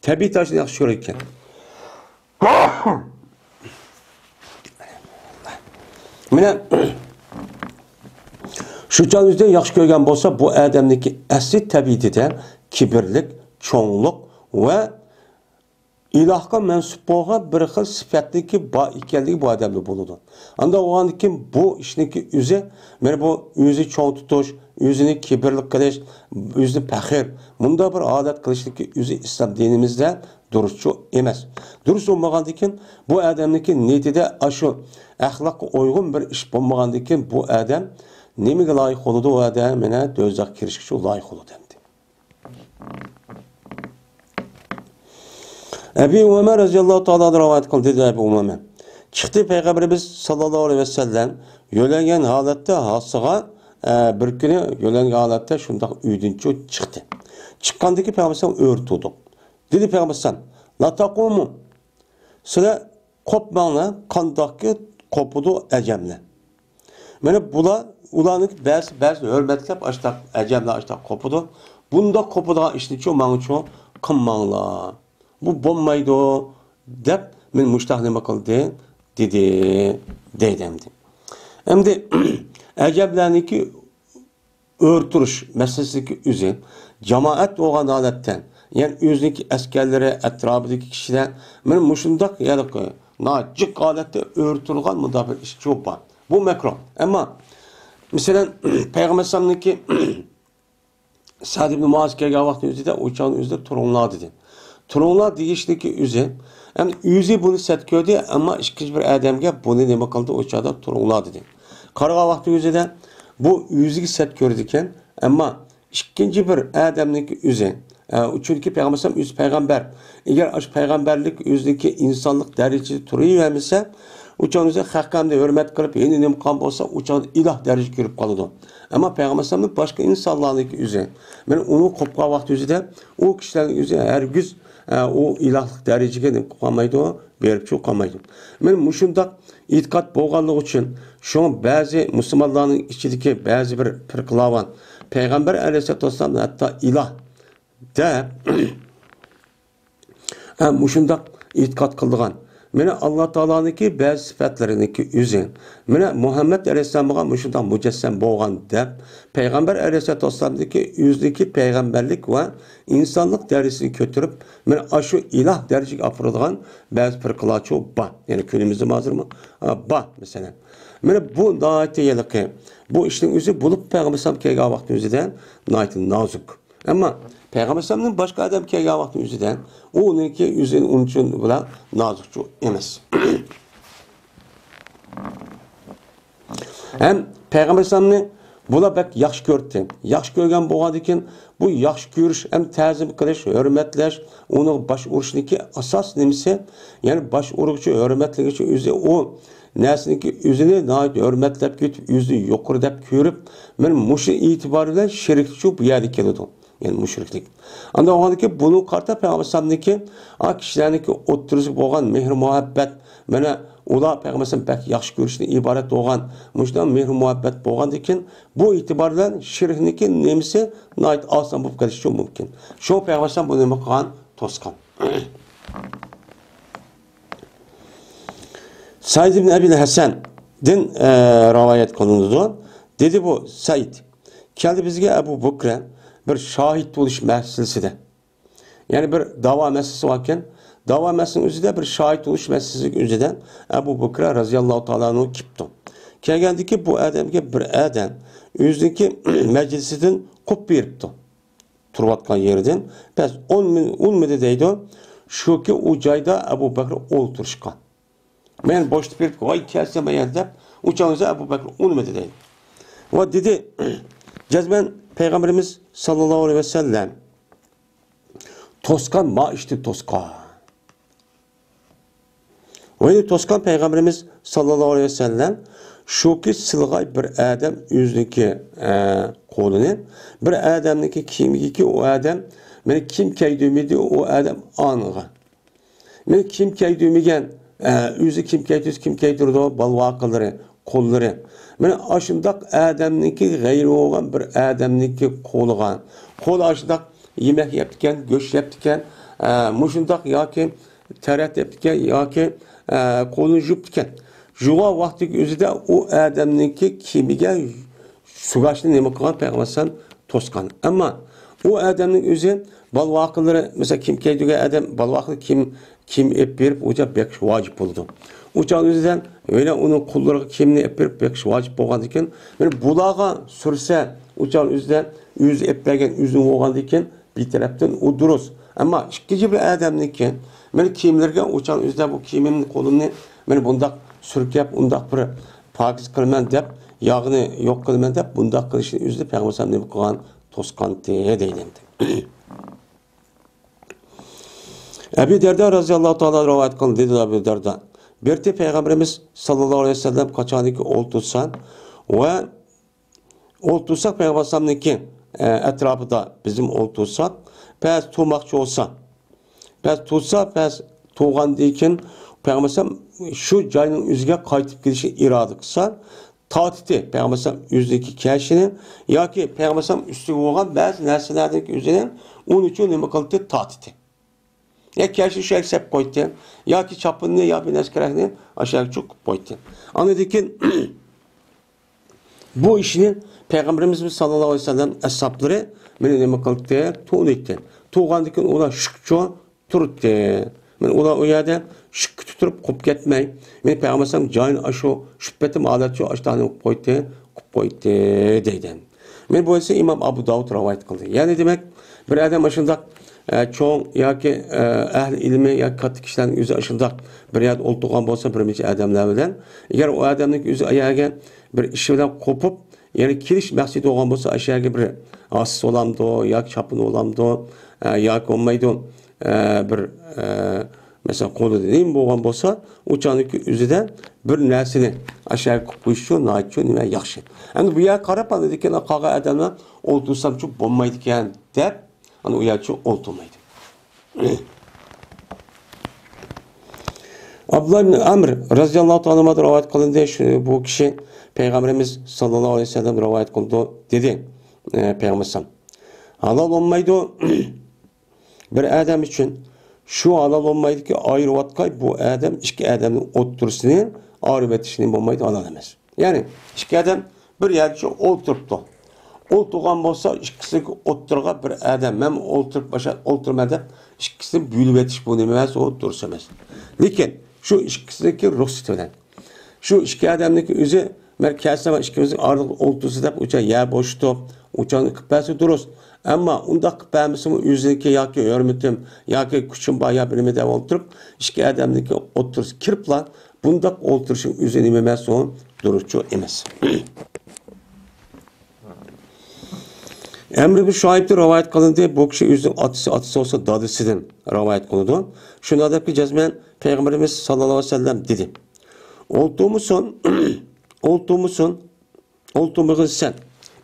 تەبىئىي تاشنى ياخشى كۆرىدىكەن. مانا شۇ چاغ ئۆزىدە ياخشى كۆرگەن بولسا، بۇ ئادەمنىڭكى ئەسلى تەبىئىتىدە كىبىرلىك، چوڭلۇق ۋە ئىلاھقا مەنسۇپ بولغان بىر خىل سۈپەتنىڭكى بار ئىكەنلىكى بۇ ئادەمدە بولىدۇ. ئانداق بولغاندىن كېيىن بۇ ئىشنىڭكى ئۆزى، مانا بۇ ئۆزى چوڭ تۇتۇش، ئۆزىنى كىبىرلىك قىلىش، ئۆزىنى پەخىر، مۇنداق بىر ھالەت قىلىشنىڭكى ئۆزى ئىسلام دىنىمىزدە دۇرۇسچۇ ئەمەس. دۇرۇس بولمىغاندىن كېيىن بۇ ئادەمنىڭكى نىيىتىدە ئاشۇ ئەخلاققا ئۇيغۇن بىر ئىش بولمىغاندىن كېيىن بۇ ئادەم نېمىگە لايىق بولىدۇ؟ ئۇ ئادەم مانا دوزاخقا كىرىشكە شۇ لايىق بولىدۇ ئەمدى. ئەبى ئۇمامە رەزىياللاھۇ تائالا ئەنھۇ رىۋايەت قىلدى، دېدى ئەبۇ ئۇمامە. چىقتى پەيغەمبىرىمىز ساللاللاھۇ ئەلەيھى ۋەسەللەم يۆلەنگەن ھالەتتە ھاسىغا، ئە، بىر كۈنى يۆلەنگەن ھالەتتە شۇنداق ئۆيدىن چىقتى. چىققاندىكى پەيغەمبەر ئۆرە تۇردى. دېدى پەيغەمبەر، لا تەقۇمۇ، سىلەر قوپماڭلار، قانداقكى قوپىدۇ ئەجەملەر. مانا بۇلار، ئۇلارنىڭ بەزى، بەزى ھۆرمەتلەپ ئاشتاق، ئەجەملەر ئاشتاق قوپىدۇ. بۇنداق قوپىدىغان ئىشنىچۇ ماڭىچۇ قىلماڭلار. بۇ بولمايدۇ، دەپ مېنى مۇشتاق نېمە قىلدى، دېدى، دەيدۇ ئەمدى. ئەمدى ئەجەملەرنىڭكى ئۆرە تۇرۇش مەسىلىسىدىكى ئۆزى، جامائەت بولغان ھالەتتە، يەنى ئۆزىنىڭكى ئەسكەرلىرى، ئەتراپىدىكى كىشىلەر، مانا مۇشۇنداق ھېلىقى ناجىق ھالەتتە ئۆرە تۇرغان مۇنداق بىر ئىشچۇ بار. بۇ مەكرۇھ. ئەمما، مەسىلەن، پەيغەمبەر ئەلەيھىسسالامنىڭكى سەئد ئىبن مۇئاز كەلگەن ۋاقىتنىڭ ئۆزىدە، ئۇ چاغنىڭ ئۆزىدە تۇرۇڭلار دېدى. تۇرۇڭلار دېيىشنىڭكى ئۆزى، ئەمدى ئۆزى بۇنى سەت كۆردى، ئەمما ئىككىنچى بىر ئادەمگە بۇنى نېمە قىلدى، ئۇ چاغدا تۇرۇڭلار دېدى. قارىغان ۋاقتى ئۆزىدە بۇ ئۆزىگە سەت كۆرىدىكەن، ئەمما ئىككىنچى بىر ئادەمنىڭكى ئۆزى، ئە، چۈنكى پەيغەمبەر ئەلەيھىسسالام ئۆزى پەيغەمبەر. ئەگەر ئاشۇ پەيغەمبەرلىك ئۆزىنىڭكى ئىنسانلىق دەرىجىسىدە تۇرۇۋەرمىسە، ئۇ چاغدا خەققە ئەمدى ھۆرمەت قىلىپ، يەنە نېمە قىلغان بولسا، ئۇ چاغدا ئىلاھ دەرىجىگە كىرىپ قالىدۇ. ئەمما پەيغەمبەر ئەلەيھىسسالامنىڭ باشقا ئىنسانلارنىڭكى ئۆزى، مانا ئۇنى قوپقان ۋاقتى ئۆزىدە، ئۇ كىشىلەرنىڭ ئۆزى ھەرگىز، ئە، ئۇ ئىلاھلىق دەرىجىگە نېمە قىلىپ قالمايدۇ، بېرىپ چىقىپ قالمايدۇ. مانا مۇشۇنداق ئېتىقاد بولغانلىقى ئۈچۈن، شۇڭا بەزى مۇسۇلمانلارنىڭ ئىچىدىكى بەزى بىر پىرقىلاۋان پەيغەمبەر ئەلەيھىسسالاتۇ ۋەسسالامنى ھەتتا ئىلاھ دەپ، ھە، مۇشۇنداق ئېتىقاد قىلىدىغان. مانا ئاللا تائالانىڭكى بەزى سۈپەتلىرىنىڭكى ئۆزى. مانا مۇھەممەد ئەلەيھىسسالامغا مۇشۇنداق مۇجەسسەم بولغان دەپ، پەيغەمبەر ئەلەيھىسسالاتۇ ۋەسسالامدىكى ئۆزىنىڭكى پەيغەمبەرلىك ۋە ئىنسانلىق دەرىجىسىنى كۆتۈرۈپ، مانا ئاشۇ ئىلاھ دەرىجىگە ئاپىرىدىغان بەزى پىرقىلارچۇ بار. يەنى كۈنىمىزدە ھازىرمۇ، ئا، بار، مەسىلەن. مانا بۇ ناھايىتى ھېلىقى، بۇ ئىشنىڭ ئۆزى بولۇپ پەيغەمبەر ئەلەيھىسسالام كەلگەن ۋاقىتنىڭ ئۆزىدە ناھايىتى نازۇك. ئەمما پەيغەمبەر ئەلەيھىسسالامنىڭ باشقا ئادەم كەلگەن ۋاقتىنىڭ ئۆزىدە ئۇنىڭكى ئۆزىنىڭ ئۇنچە بىلەن نازۇكچۇ ئەمەس. ھەم پەيغەمبەر ئەلەيھىسسالامنى بۇلار بەك ياخشى كۆرەتتى. ياخشى كۆرگەن بولغاندىكىن، بۇ ياخشى كۆرۈش ھەم تەزىم قىلىش، ھۆرمەتلەش، ئۇنىڭغا باش ئۇرۇشنىڭكى ئاساس نېمىسى؟ يەنى باش ئۇرغۇچى، ھۆرمەتلىگۈچى ئۆزى ئۇ نەرسىنىڭكى ئۆزىنى ناھايىتى ھۆرمەتلەپ كېتىپ، ئۆزىنى يۇقىرى دەپ كۆرۈپ، مانا مۇشۇ ئېتىبار بىلەن شېرىكچۇ بۇ يەرگە كېلىدۇ. يەنى مۇشرىكلىق. ئانداق بولغاندىكىن بۇنىڭغا قارىتا پەيغەمبەر ئەلەيھىسسالامنىڭكى، ئا، كىشىلەرنىڭكى ئوتتۇرىسىغا بولغان مېھرى مۇھەببەت، مانا ئۇلار پەيغەمبەر ئەلەيھىسسالام بەك ياخشى كۆرۈشتىن ئىبارەت بولغان مۇشۇنداق مېھرى مۇھەببەت بولغاندىكىن، بۇ ئېتىبار بىلەن شېرىكنىڭكى نېمىسى ناھايىتى ئاسان بولۇپ قېلىشى مۇمكىن. شۇڭا پەيغەمبەر ئەلەيھىسسالام بۇنى نېمە قىلغان؟ توسقان. سەئىد ئىبن ئەبىل ھەسەندىن، ئە، رىۋايەت قىلىنىدۇ. دېدى بۇ سەئىد، كەلدى بىزگە ئەبۇ بەكرە بىر شاھىت بولۇش مەسىلىسىدە. يەنى بىر داۋا مەسىلىسى باركەن. داۋا مەسىلىسىنىڭ ئۆزىدە، بىر شاھىت بولۇش مەسىلىسىنىڭ ئۆزىدە ئەبۇ بەكرە رەزىياللاھۇ تائالا ئەنھۇ كېلىپتۇ. كەلگەندىكى بۇ ئادەمگە بىر ئادەم ئۆزىنىڭكى مەجلىسىدىن قوپۇپ بېرىپتۇ. تۇرۇۋاتقان يېرىدىن. بەس، ئۇن-، ئۇنىمىدى دەيدۇ. شۇكى ئۇ جايدا ئەبۇ بەكرى ئولتۇرۇشقان. مەن بوشىتىپ بېرىپ، ۋاي، كەلسەم يەنە دەپ، ئۇ چاغدا ئەبۇ بەكرى ئۇنىمىدى دەيدۇ. ۋە دېدى، جەزمەن پەيغەمبىرىمىز ساللاللاھۇ ئەلەيھى ۋەسەللەم توسقان، ما ئىشتى توسقان. ۋە توسقان پەيغەمبىرىمىز ساللاللاھۇ ئەلەيھى ۋەسەللەم شۇكى سىلغاي بىر ئادەم ئۆزىنىڭكى، ئە، قولىنى بىر ئادەمنىڭكى كىيىمىگىكى ئۇ ئادەم، مېنى كىم كەيدۈرمىدى ئۇ ئادەم ئانىغا. مېنى كىم كەيدۈرمىگەن، ئە، ئۆزى كىم كەيدۈرسە كىم كەيدۈرىدۇ، بالۋاقىلىرى، قوللىرى. مانا ئاشۇنداق ئادەمنىڭكى غەيرى بولغان بىر ئادەمنىڭكى قولىغا. قولى ئاشۇنداق يېمەك يەپتىكەن، گۆش يەپتىكەن، ئە، مۇشۇنداق ياكى تەرەت يەپتىكەن ياكى، ئە، قولىنى يۇپتىكەن. يۇغان ۋاقتىدىكى ئۆزىدە ئۇ ئادەمنىڭكى كىيىمىگە سۇۋاشنى نېمە قىلغان پەيغەمبەر ئەلەيھىسسالام توسقان. ئەمما ئۇ ئادەمنىڭ ئۆزى بالىۋاقىلىرى، مەسىلەن، كىيىم كىيىدىغان ئادەم بالىۋاقىلىرى كىيىم، كىيىم ئېلىپ بېرىپ ئۇ جاي بېقىش ۋاجىپ بولىدۇ. ئۇ چاغ ئۆزىدە ھېلى ئۇنىڭ قۇللىرىغا كىيىمنى ئېلىپ بېرىپ بېقىش ۋاجىپ بولغاندىكىن، مانا بۇلارغا سۈرسە، ئۇ چاغ ئۆزىدە ئۆزى ئېلىپ بەرگەن ئۆزىنىڭ بولغاندىكىن، بىر تەرەپتىن ئۇ دۇرۇس. ئەمما ئىككىنچى بىر ئادەمنىڭكى، مانا كىيىملىرىگە ئۇ چاغ ئۆزىدە بۇ كىيىمىمنى، قولۇمنى مانا بۇنداق سۈركەپ، ئۇنداق بىر پاكىز قىلىمەن دەپ، ياغنى يوق قىلىمەن دەپ، بۇنداق قىلىشنى ئۆزىدە پەيغەمبەر ئەلەيھىسسالام نېمە قىلغان؟ توسقانتى دەيدۇ ئەمدى. ئەبۇ دەردە رەزىياللاھۇ تائالا رىۋايەت قىلدى، دېدى ئەبۇ دەردە. بىر پەيغەمبىرىمىز ساللاللاھۇ ئەلەيھى ۋەسەللەم قاچانكى ئولتۇرسا ۋە ئولتۇرساق پەيغەمبەر ئەلەيھىسسالامنىڭكى، ئە، ئەتراپىدا بىزمۇ ئولتۇرساق، بەزى تۇرماقچى بولسا، بەزى تۇرسا، بەزى تۇرغاندىن كېيىن پەيغەمبەر ئەلەيھىسسالام شۇ جاينىڭ ئۆزىگە قايتىپ كېلىشنى ئىرادە قىلسا، تارتتى پەيغەمبەر ئەلەيھىسسالام ئۆزىنىڭكى كەشىنى ياكى پەيغەمبەر ئەلەيھىسسالام ئۈستىگە بولغان بەزى نەرسىلەرنىڭ ئۆزىنى ئۇنىڭ ئۈچۈن نېمە قىلدى؟ تارتتى. يا كەشىنى شۇ يەرگە سېلىپ قويدى، ياكى چاپىنىنى يا بىر نەرسە كېرەكنى ئاشۇ يەرگە چوقۇپ قويدى. ئاندىن كېيىن بۇ ئىشنى پەيغەمبىرىمىز ساللاللاھۇ ئەلەيھى ۋەسەللەم ئەسھابلىرى مانا نېمە قىلدى؟ تونۇيتتى. تونۇغاندىن كېيىن ئۇلار شۈكچە تۇرۇتتى. مانا ئۇلار ئۇ يەردە شۈككە تۇتۇپ قوپۇپ كەتمەي، مانا پەيغەمبەر ئەلەيھىسسالام جايىنى ئاشۇ شۈبھىتىم ھالەتچۇ ئاشتانى قويۇپ قويدى، قويۇپ قويدى دەيدۇ. مانا بۇ ئىسى ئىمام ئابۇ داۋۇد رىۋايەت قىلدى. يەنى دېمەك، بىر ئادەم ئاشۇنداق، ئە، چوڭ ياكى، ئە، ئەھلى ئىلمى ياكى كاتتا كىشىلەرنىڭ ئۆزى ئاشۇنداق بىر يەردە ئولتۇرغان بولسا بىر نەچچە ئادەملەر بىلەن، ئەگەر ئۇ ئادەمنىڭ ئۆزى ئۇ يەرگە بىر ئىش بىلەن قوپۇپ، يەنى كېلىش مەقسىتى بولغان بولسا، ئاشۇ يەرگە بىر ھاسىسى بولامدۇ ياكى چاپىنى بولامدۇ، ئە، ياكى بولمايدۇ، ئە، بىر، ئە، مەسىلەن، قولىدا نېمە بولغان بولسا، ئۇ چاغدىكى ئۆزىدە بىر نەرسىنى ئاشۇ يەرگە قويۇپ قويۇشچۇ ناھايىتى نېمە ياخشى. ئەمدى بۇ يەرگە قاراپ، ئاندىن كېيىن قالغان ئادەملەر ئولتۇرسامچۇ بولمايدىكەن دەپ، ئانا ئۇ يەرچۇ ئولتۇرمايدۇ. ئابدۇللا ئىبن ئەمر رەزىياللاھۇ تائالا ئەنھۇدىن رىۋايەت قىلىندى، شۇ، بۇ كىشى پەيغەمبىرىمىز ساللاللاھۇ ئەلەيھى ۋەسەللەم رىۋايەت قىلىدۇ، دېدى، ئە، پەيغەمبەر ئەلەيھىسسالام، ھالال بولمايدۇ بىر ئادەم ئۈچۈن شۇ ھالال بولمايدۇكى، ئايرىۋاتقاي، بۇ ئادەم ئىككى ئادەمنىڭ ئوتتۇرىسىنى ئايرىۋېتىشنى بولمايدۇ، ھالال ئەمەس. يەنى ئىككى ئادەم بىر يەرگىچە ئولتۇرۇپتۇ. ئولتۇرغان بولسا، ئىككىسىنىڭ ئوتتۇرىغا بىر ئادەم، مەن ئولتۇرۇپ، باشقا ئولتۇرىمەن دەپ، ئىككىسىنى بۆلۈۋېتىش، بۇ نېمە ئەمەس، ئۇ دۇرۇس ئەمەس. لېكىن شۇ ئىككىسىنىڭكى رۇخسىتى بىلەن، شۇ ئىككى ئادەمنىڭكى ئۆزى، مەن كەلسەم ئىككىمىزنىڭ ئارىلىقىدا ئولتۇرسا دەپ، ئۇچا يەر بوشىتىپ، ئۇچانى قىلىپ بەرسە دۇرۇس. ئەمما ئۇنداق قىلىپ بەرمىسىمۇ، ئۆزىنىڭكى ياكى ھۆرمىتىم، ياكى كۈچۈم بار يا بىرىمە دەپ ئولتۇرۇپ، ئىككى ئادەمنىڭكى ئوتتۇرىسىغا كىرىپلا، بۇنداق ئولتۇرۇشنىڭ ئۆزى نېمە ئەمەس، ئۇ دۇرۇسچۇ ئەمەس. ئەمر ئىبن شۇئەيبتىن رىۋايەت قىلىندى. بۇ كىشى ئۆزىنىڭ ئاتىسى، ئاتىسى بولسا دادىسىدىن رىۋايەت قىلىدۇ. شۇنداق دەپكى جەزمەن پەيغەمبىرىمىز ساللاللاھۇ ئەلەيھى ۋەسەللەم دېدى، ئولتۇرمىسۇن، ئولتۇرمىسۇن، ئولتۇرمىغىن سەن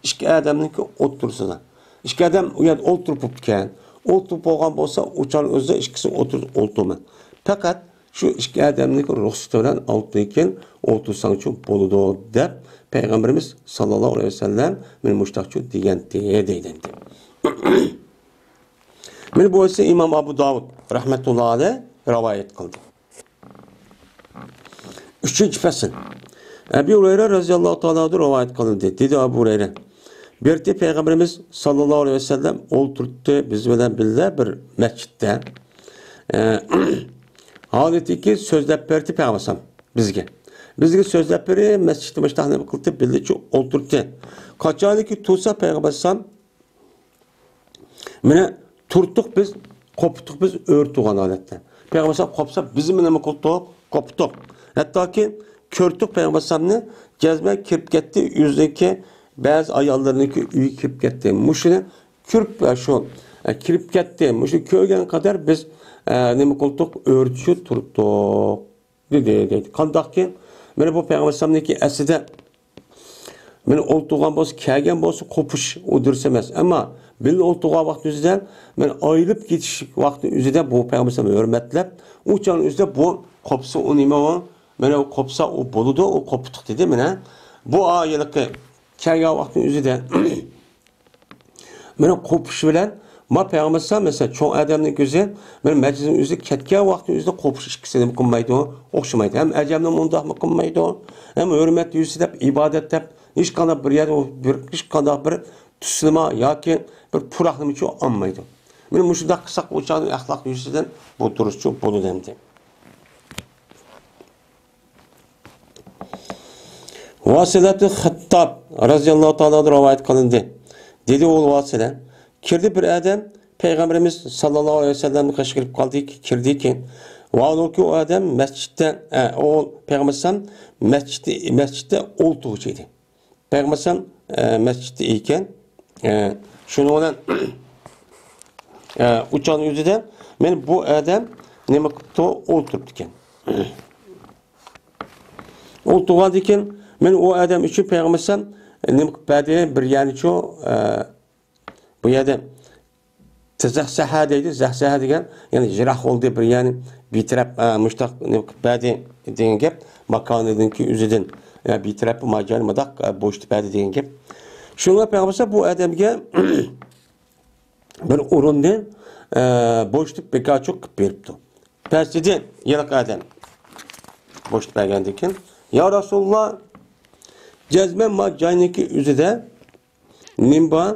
ئىككى ئادەمنىڭكى ئوتتۇرىسىدا. ئىككى ئادەم ئۇ يەردە ئولتۇرۇپ بوپتىكەن. ئولتۇرۇپ بولغان بولسا، ئۇچان ئۆزى ئىككىسى ئولتۇرۇپ ئولتۇرماڭ. پەقەت شۇ ئىككى ئادەمنىڭكى رۇخسىتى بىلەن ئالتۇن كېيىن ئولتۇرساڭچۇ بولىدۇ، دەپ پەيغەمبىرىمىز ساللاللاھۇ ئەلەيھى ۋەسەللەم مېنى مۇشتاقچۇ دېگەنتى، دەيدۇ. مانا بۇ ئىسى ئىمام ئابۇ داۋۇد رەھمەتۇللاھى ئەلەيھ رىۋايەت قىلدى. ئۈچىنچى پەسىل. ئەبۇ ھۇرەيرە رەزىياللاھۇ تائالا ئەنھۇدىن رىۋايەت قىلىندى. دېدى ئەبۇ ھۇرەيرە، بىر قېتى پەيغەمبىرىمىز ساللاللاھۇ ئەلەيھى ۋەسەللەم ئولتۇرتتى بىز بىلەن بىللە بىر مەسچىتتە. ئە، ھالىتىكى سۆزلەپ بەردى پەيغەمبەر ئەلەيھىسسالام بىزگە. بىزگە سۆزلەپ بېرىپ، مەسچىتتە مۇشۇنداق نېمە قىلدى، بىللە چۇ-، ئولتۇرتتى. قاچانكى تۇرسا پەيغەمبەر ئەلەيھىسسالام، مانا، تۇرتتۇق بىز، قوپتۇق بىز، ئۆرە تۇرغان ھالەتتە. پەيغەمبەر ئەلەيھىسسالام قوپسا، بىزمۇ نېمە قىلدۇق؟ قوپتۇق. ھەتتاكى كۆردۇق پەيغەمبەر ئەلەيھىسسالامنى، جەزمەن كىرىپ كەتتى، ئۆزىنىڭكى بەزى ئاياللىرىنىڭكى ئۆيىگە كىرىپ كەتتى. مۇشۇنى كۆرۈپ، ئە، شۇ، ئە، كىرىپ كەتتى. مۇشۇنى كۆرگەن قەدەر بىز، ئە، نېمە قىلدۇق؟ ئۆرە چۈشۈپ تۇرۇپتۇق. دېدى، دەيدۇ. قانداقكى؟ مانا بۇ پەيغەمبەر ئەلەيھىسسالامنىڭكى ئەسلىدە، مانا ئولتۇرغان بولسا، كەلگەن بولسا، قوپۇش، ئۇ دۇرۇس ئەمەس. ئەمما بىللە ئولتۇرغان ۋاقتى ئۆزىدە، مانا ئايرىلىپ كېتىش ۋاقتى ئۆزىدە بۇ پەيغەمبەر ئەلەيھىسسالام ھۆرمەتلەپ، ئۇ چاغنىڭ ئۆزىدە بۇ قوپسا، ئۇ نېمە ئۇ؟ مانا ئۇ قوپسا، ئۇ بولىدۇ، ئۇ قوپتۇق دېدى. مانا بۇ ھېلىقى كەلگەن ۋاقتى ئۆزىدە مانا قوپۇش بىلەن، ما پەيغەمبەر ئەلەيھىسسالام، مەسىلەن، چوڭ ئادەمنىڭ ئۆزى، مانا مەجلىسنىڭ ئۆزى كەتكەن ۋاقتى ئۆزىدە قوپۇش ئىككىسى نېمە قىلمايدۇ، ئوخشىمايدۇ. ھەم ئەجەمنى مۇنداقمۇ قىلمايدۇ، ھەم ھۆرمەت يۈزىسى دەپ، ئىبادەت دەپ، ھېچقانداق بىر يەردە، بىر، ھېچقانداق بىر تۈسلىمە ياكى بىر پۇراقلىمىچۇ ئالمايدۇ. مانا مۇشۇنداق قىلساق، ئۇ چاغنىڭ ئەخلاق يۈزىسىدىن بۇ دۇرۇسچۇ بولىدۇ ئەمدى. ۋاسىلەتۇل خەتتاب رەزىياللاھۇ تائالا ئەنھۇ رىۋايەت قىلىندى. دېدى ئوغلى ۋاسىلە، كىردى بىر ئادەم پەيغەمبىرىمىز ساللاللاھۇ ئەلەيھى ۋەسەللەمنىڭ قېشىغا كىرىپ قالدى، كىردىكى، ۋاھالەنكى ئۇ ئادەم مەسچىتتە، ئە، ئۇ پەيغەمبەر ئەلەيھىسسالام مەسچىتتە، مەسچىتتە ئولتۇرغۇچى ئىدى. پەيغەمبەر ئەلەيھىسسالام، ئە، مەسچىتتە ئىكەن. ئە، شۇنىڭ بىلەن، ئە، ئۇ چاغنىڭ ئۆزىدە مانا بۇ ئادەم نېمە قىپتۇ، ئولتۇرۇپتىكەن. ئولتۇرغاندىكىن مانا ئۇ ئادەم ئۈچۈن پەيغەمبەر ئەلەيھىسسالام نېمە قىلىپ بەردى؟ بىر يەرنىچۇ، ئە، بۇ يەردە تەزەھزەھە دەيدۇ، زەھزەھە دېگەن، يەنى يىراق بولدى، بىر يەرنى بىتەرەپ، ئە، مۇشتاق نېمە قىلىپ بەردى دېگەن گەپ، ماكانىدىنكى ئۆزىدىن، يا بىتەرەپ ماجانى مۇنداق، ئە، بوشىتىپ بەردى دېگەن گەپ. شۇڭا پەيغەمبەر بۇ ئادەمگە بىر ئورۇننى، ئە، بوشىتىپ بىكارچۇق قىلىپ بېرىپتۇ. پەس دېدى، يېنىق ئادەم بوشىتىپ بەرگەندىن كېيىن، يا رەسۇلاللا، جەزمەن ما جاينىڭكى ئۆزىدە نېمە بار؟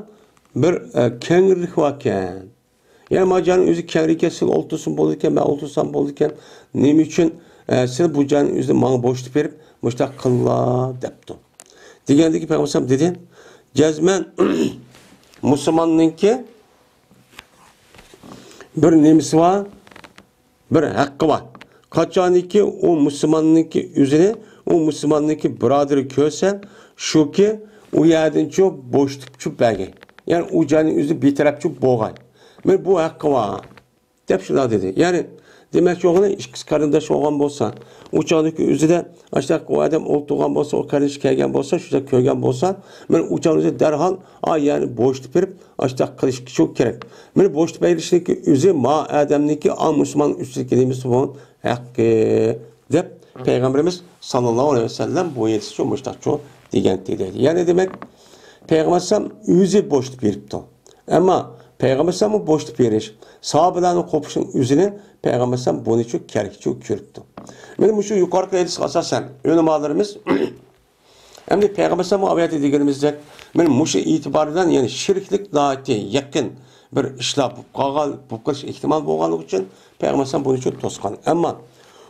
بىر، ئە، كەڭرىلىك باركەن. يەنى ما جاينىڭ ئۆزى كەڭرىكەن، سىلەر ئولتۇرسىمۇ بولىدىكەن، مەن ئولتۇرسام بولىدىكەن. نېمە ئۈچۈن، ئە، سىلەر بۇ جاينىڭ ئۆزىنى ماڭا بوشىتىپ بېرىپ، مۇشۇنداق قىلىڭلار دەپتۇ. دېگەندىكىن پەيغەمبەر ئەلەيھىسسالام دېدى، جەزمەن مۇسۇلماننىڭكى بىر نېمىسى بار، بىر ھەققى بار. قاچانكى ئۇ مۇسۇلماننىڭكى ئۆزىنى، ئۇ مۇسۇلماننىڭكى بۇرادىرى كۆرسە، شۇكى ئۇ يەردىنچۇ بوشىتىپچۇ بەرگەي. يەنى ئۇ جاينىڭ ئۆزى بىتەرەپچۇ بولغاي. مانا بۇ ھەققى بار. دەپ شۇنداق دېدى. يەنى دېمەكچى بولغىنى، ئىككىسى قېرىنداش بولغان بولسا، ئۇ چاغدىكى ئۆزىدە ئاشۇنداق ئۇ ئادەم ئولتۇرغان بولسا، ئۇ قېرىنداش كەلگەن بولسا، شۇنداق كۆرگەن بولسا، مانا ئۇ چاغنىڭ ئۆزىدە دەرھال، ئا، يەنى بوشىتىپ بېرىپ، ئاشۇنداق قىلىشقا شۇ كېرەك. مانا بوشىتىپ بېرىشنىڭكى ئۆزى ما ئادەمنىڭكى، ئا، مۇسۇلمان ئۈستىدىكى نېمىسى بۇ ھەققى، دەپ پەيغەمبىرىمىز ساللاللاھۇ ئەلەيھى ۋەسەللەم بۇ ھەدىسچۇ مۇشۇنداقچۇ دېگەنتى دەيدۇ. يەنى دېمەك، پەيغەمبەر ئەلەيھىسسالام ئۆزى بوشىتىپ بېرىپتۇ. ئەمما پەيغەمبەر ئەلەيھىسسالاممۇ بوشىتىپ بېرىش، ساھابىلەرنىڭ قوپۇشىنىڭ ئۆزىنى پەيغەمبەر ئەلەيھىسسالام بۇنىچۇ كېرەكچۇ كۆرۈپتۇ. مانا مۇشۇ يۇقىرىقى ھەدىسكە ئاساسەن، ئۆلىمالىرىمىز، ئەمدى پەيغەمبەر ئەلەيھىسسالام ئايەتتە دېگىنىمىزدەك، مانا مۇشۇ ئېتىباردىن، يەنى شىركلىك ناھايىتى يېقىن بىر ئىشلار بولۇپ قالغان، بولۇپ قېلىش ئېھتىمال بولغانلىقى ئۈچۈن پەيغەمبەر ئەلەيھىسسالام بۇنىچۇ توسقان. ئەمما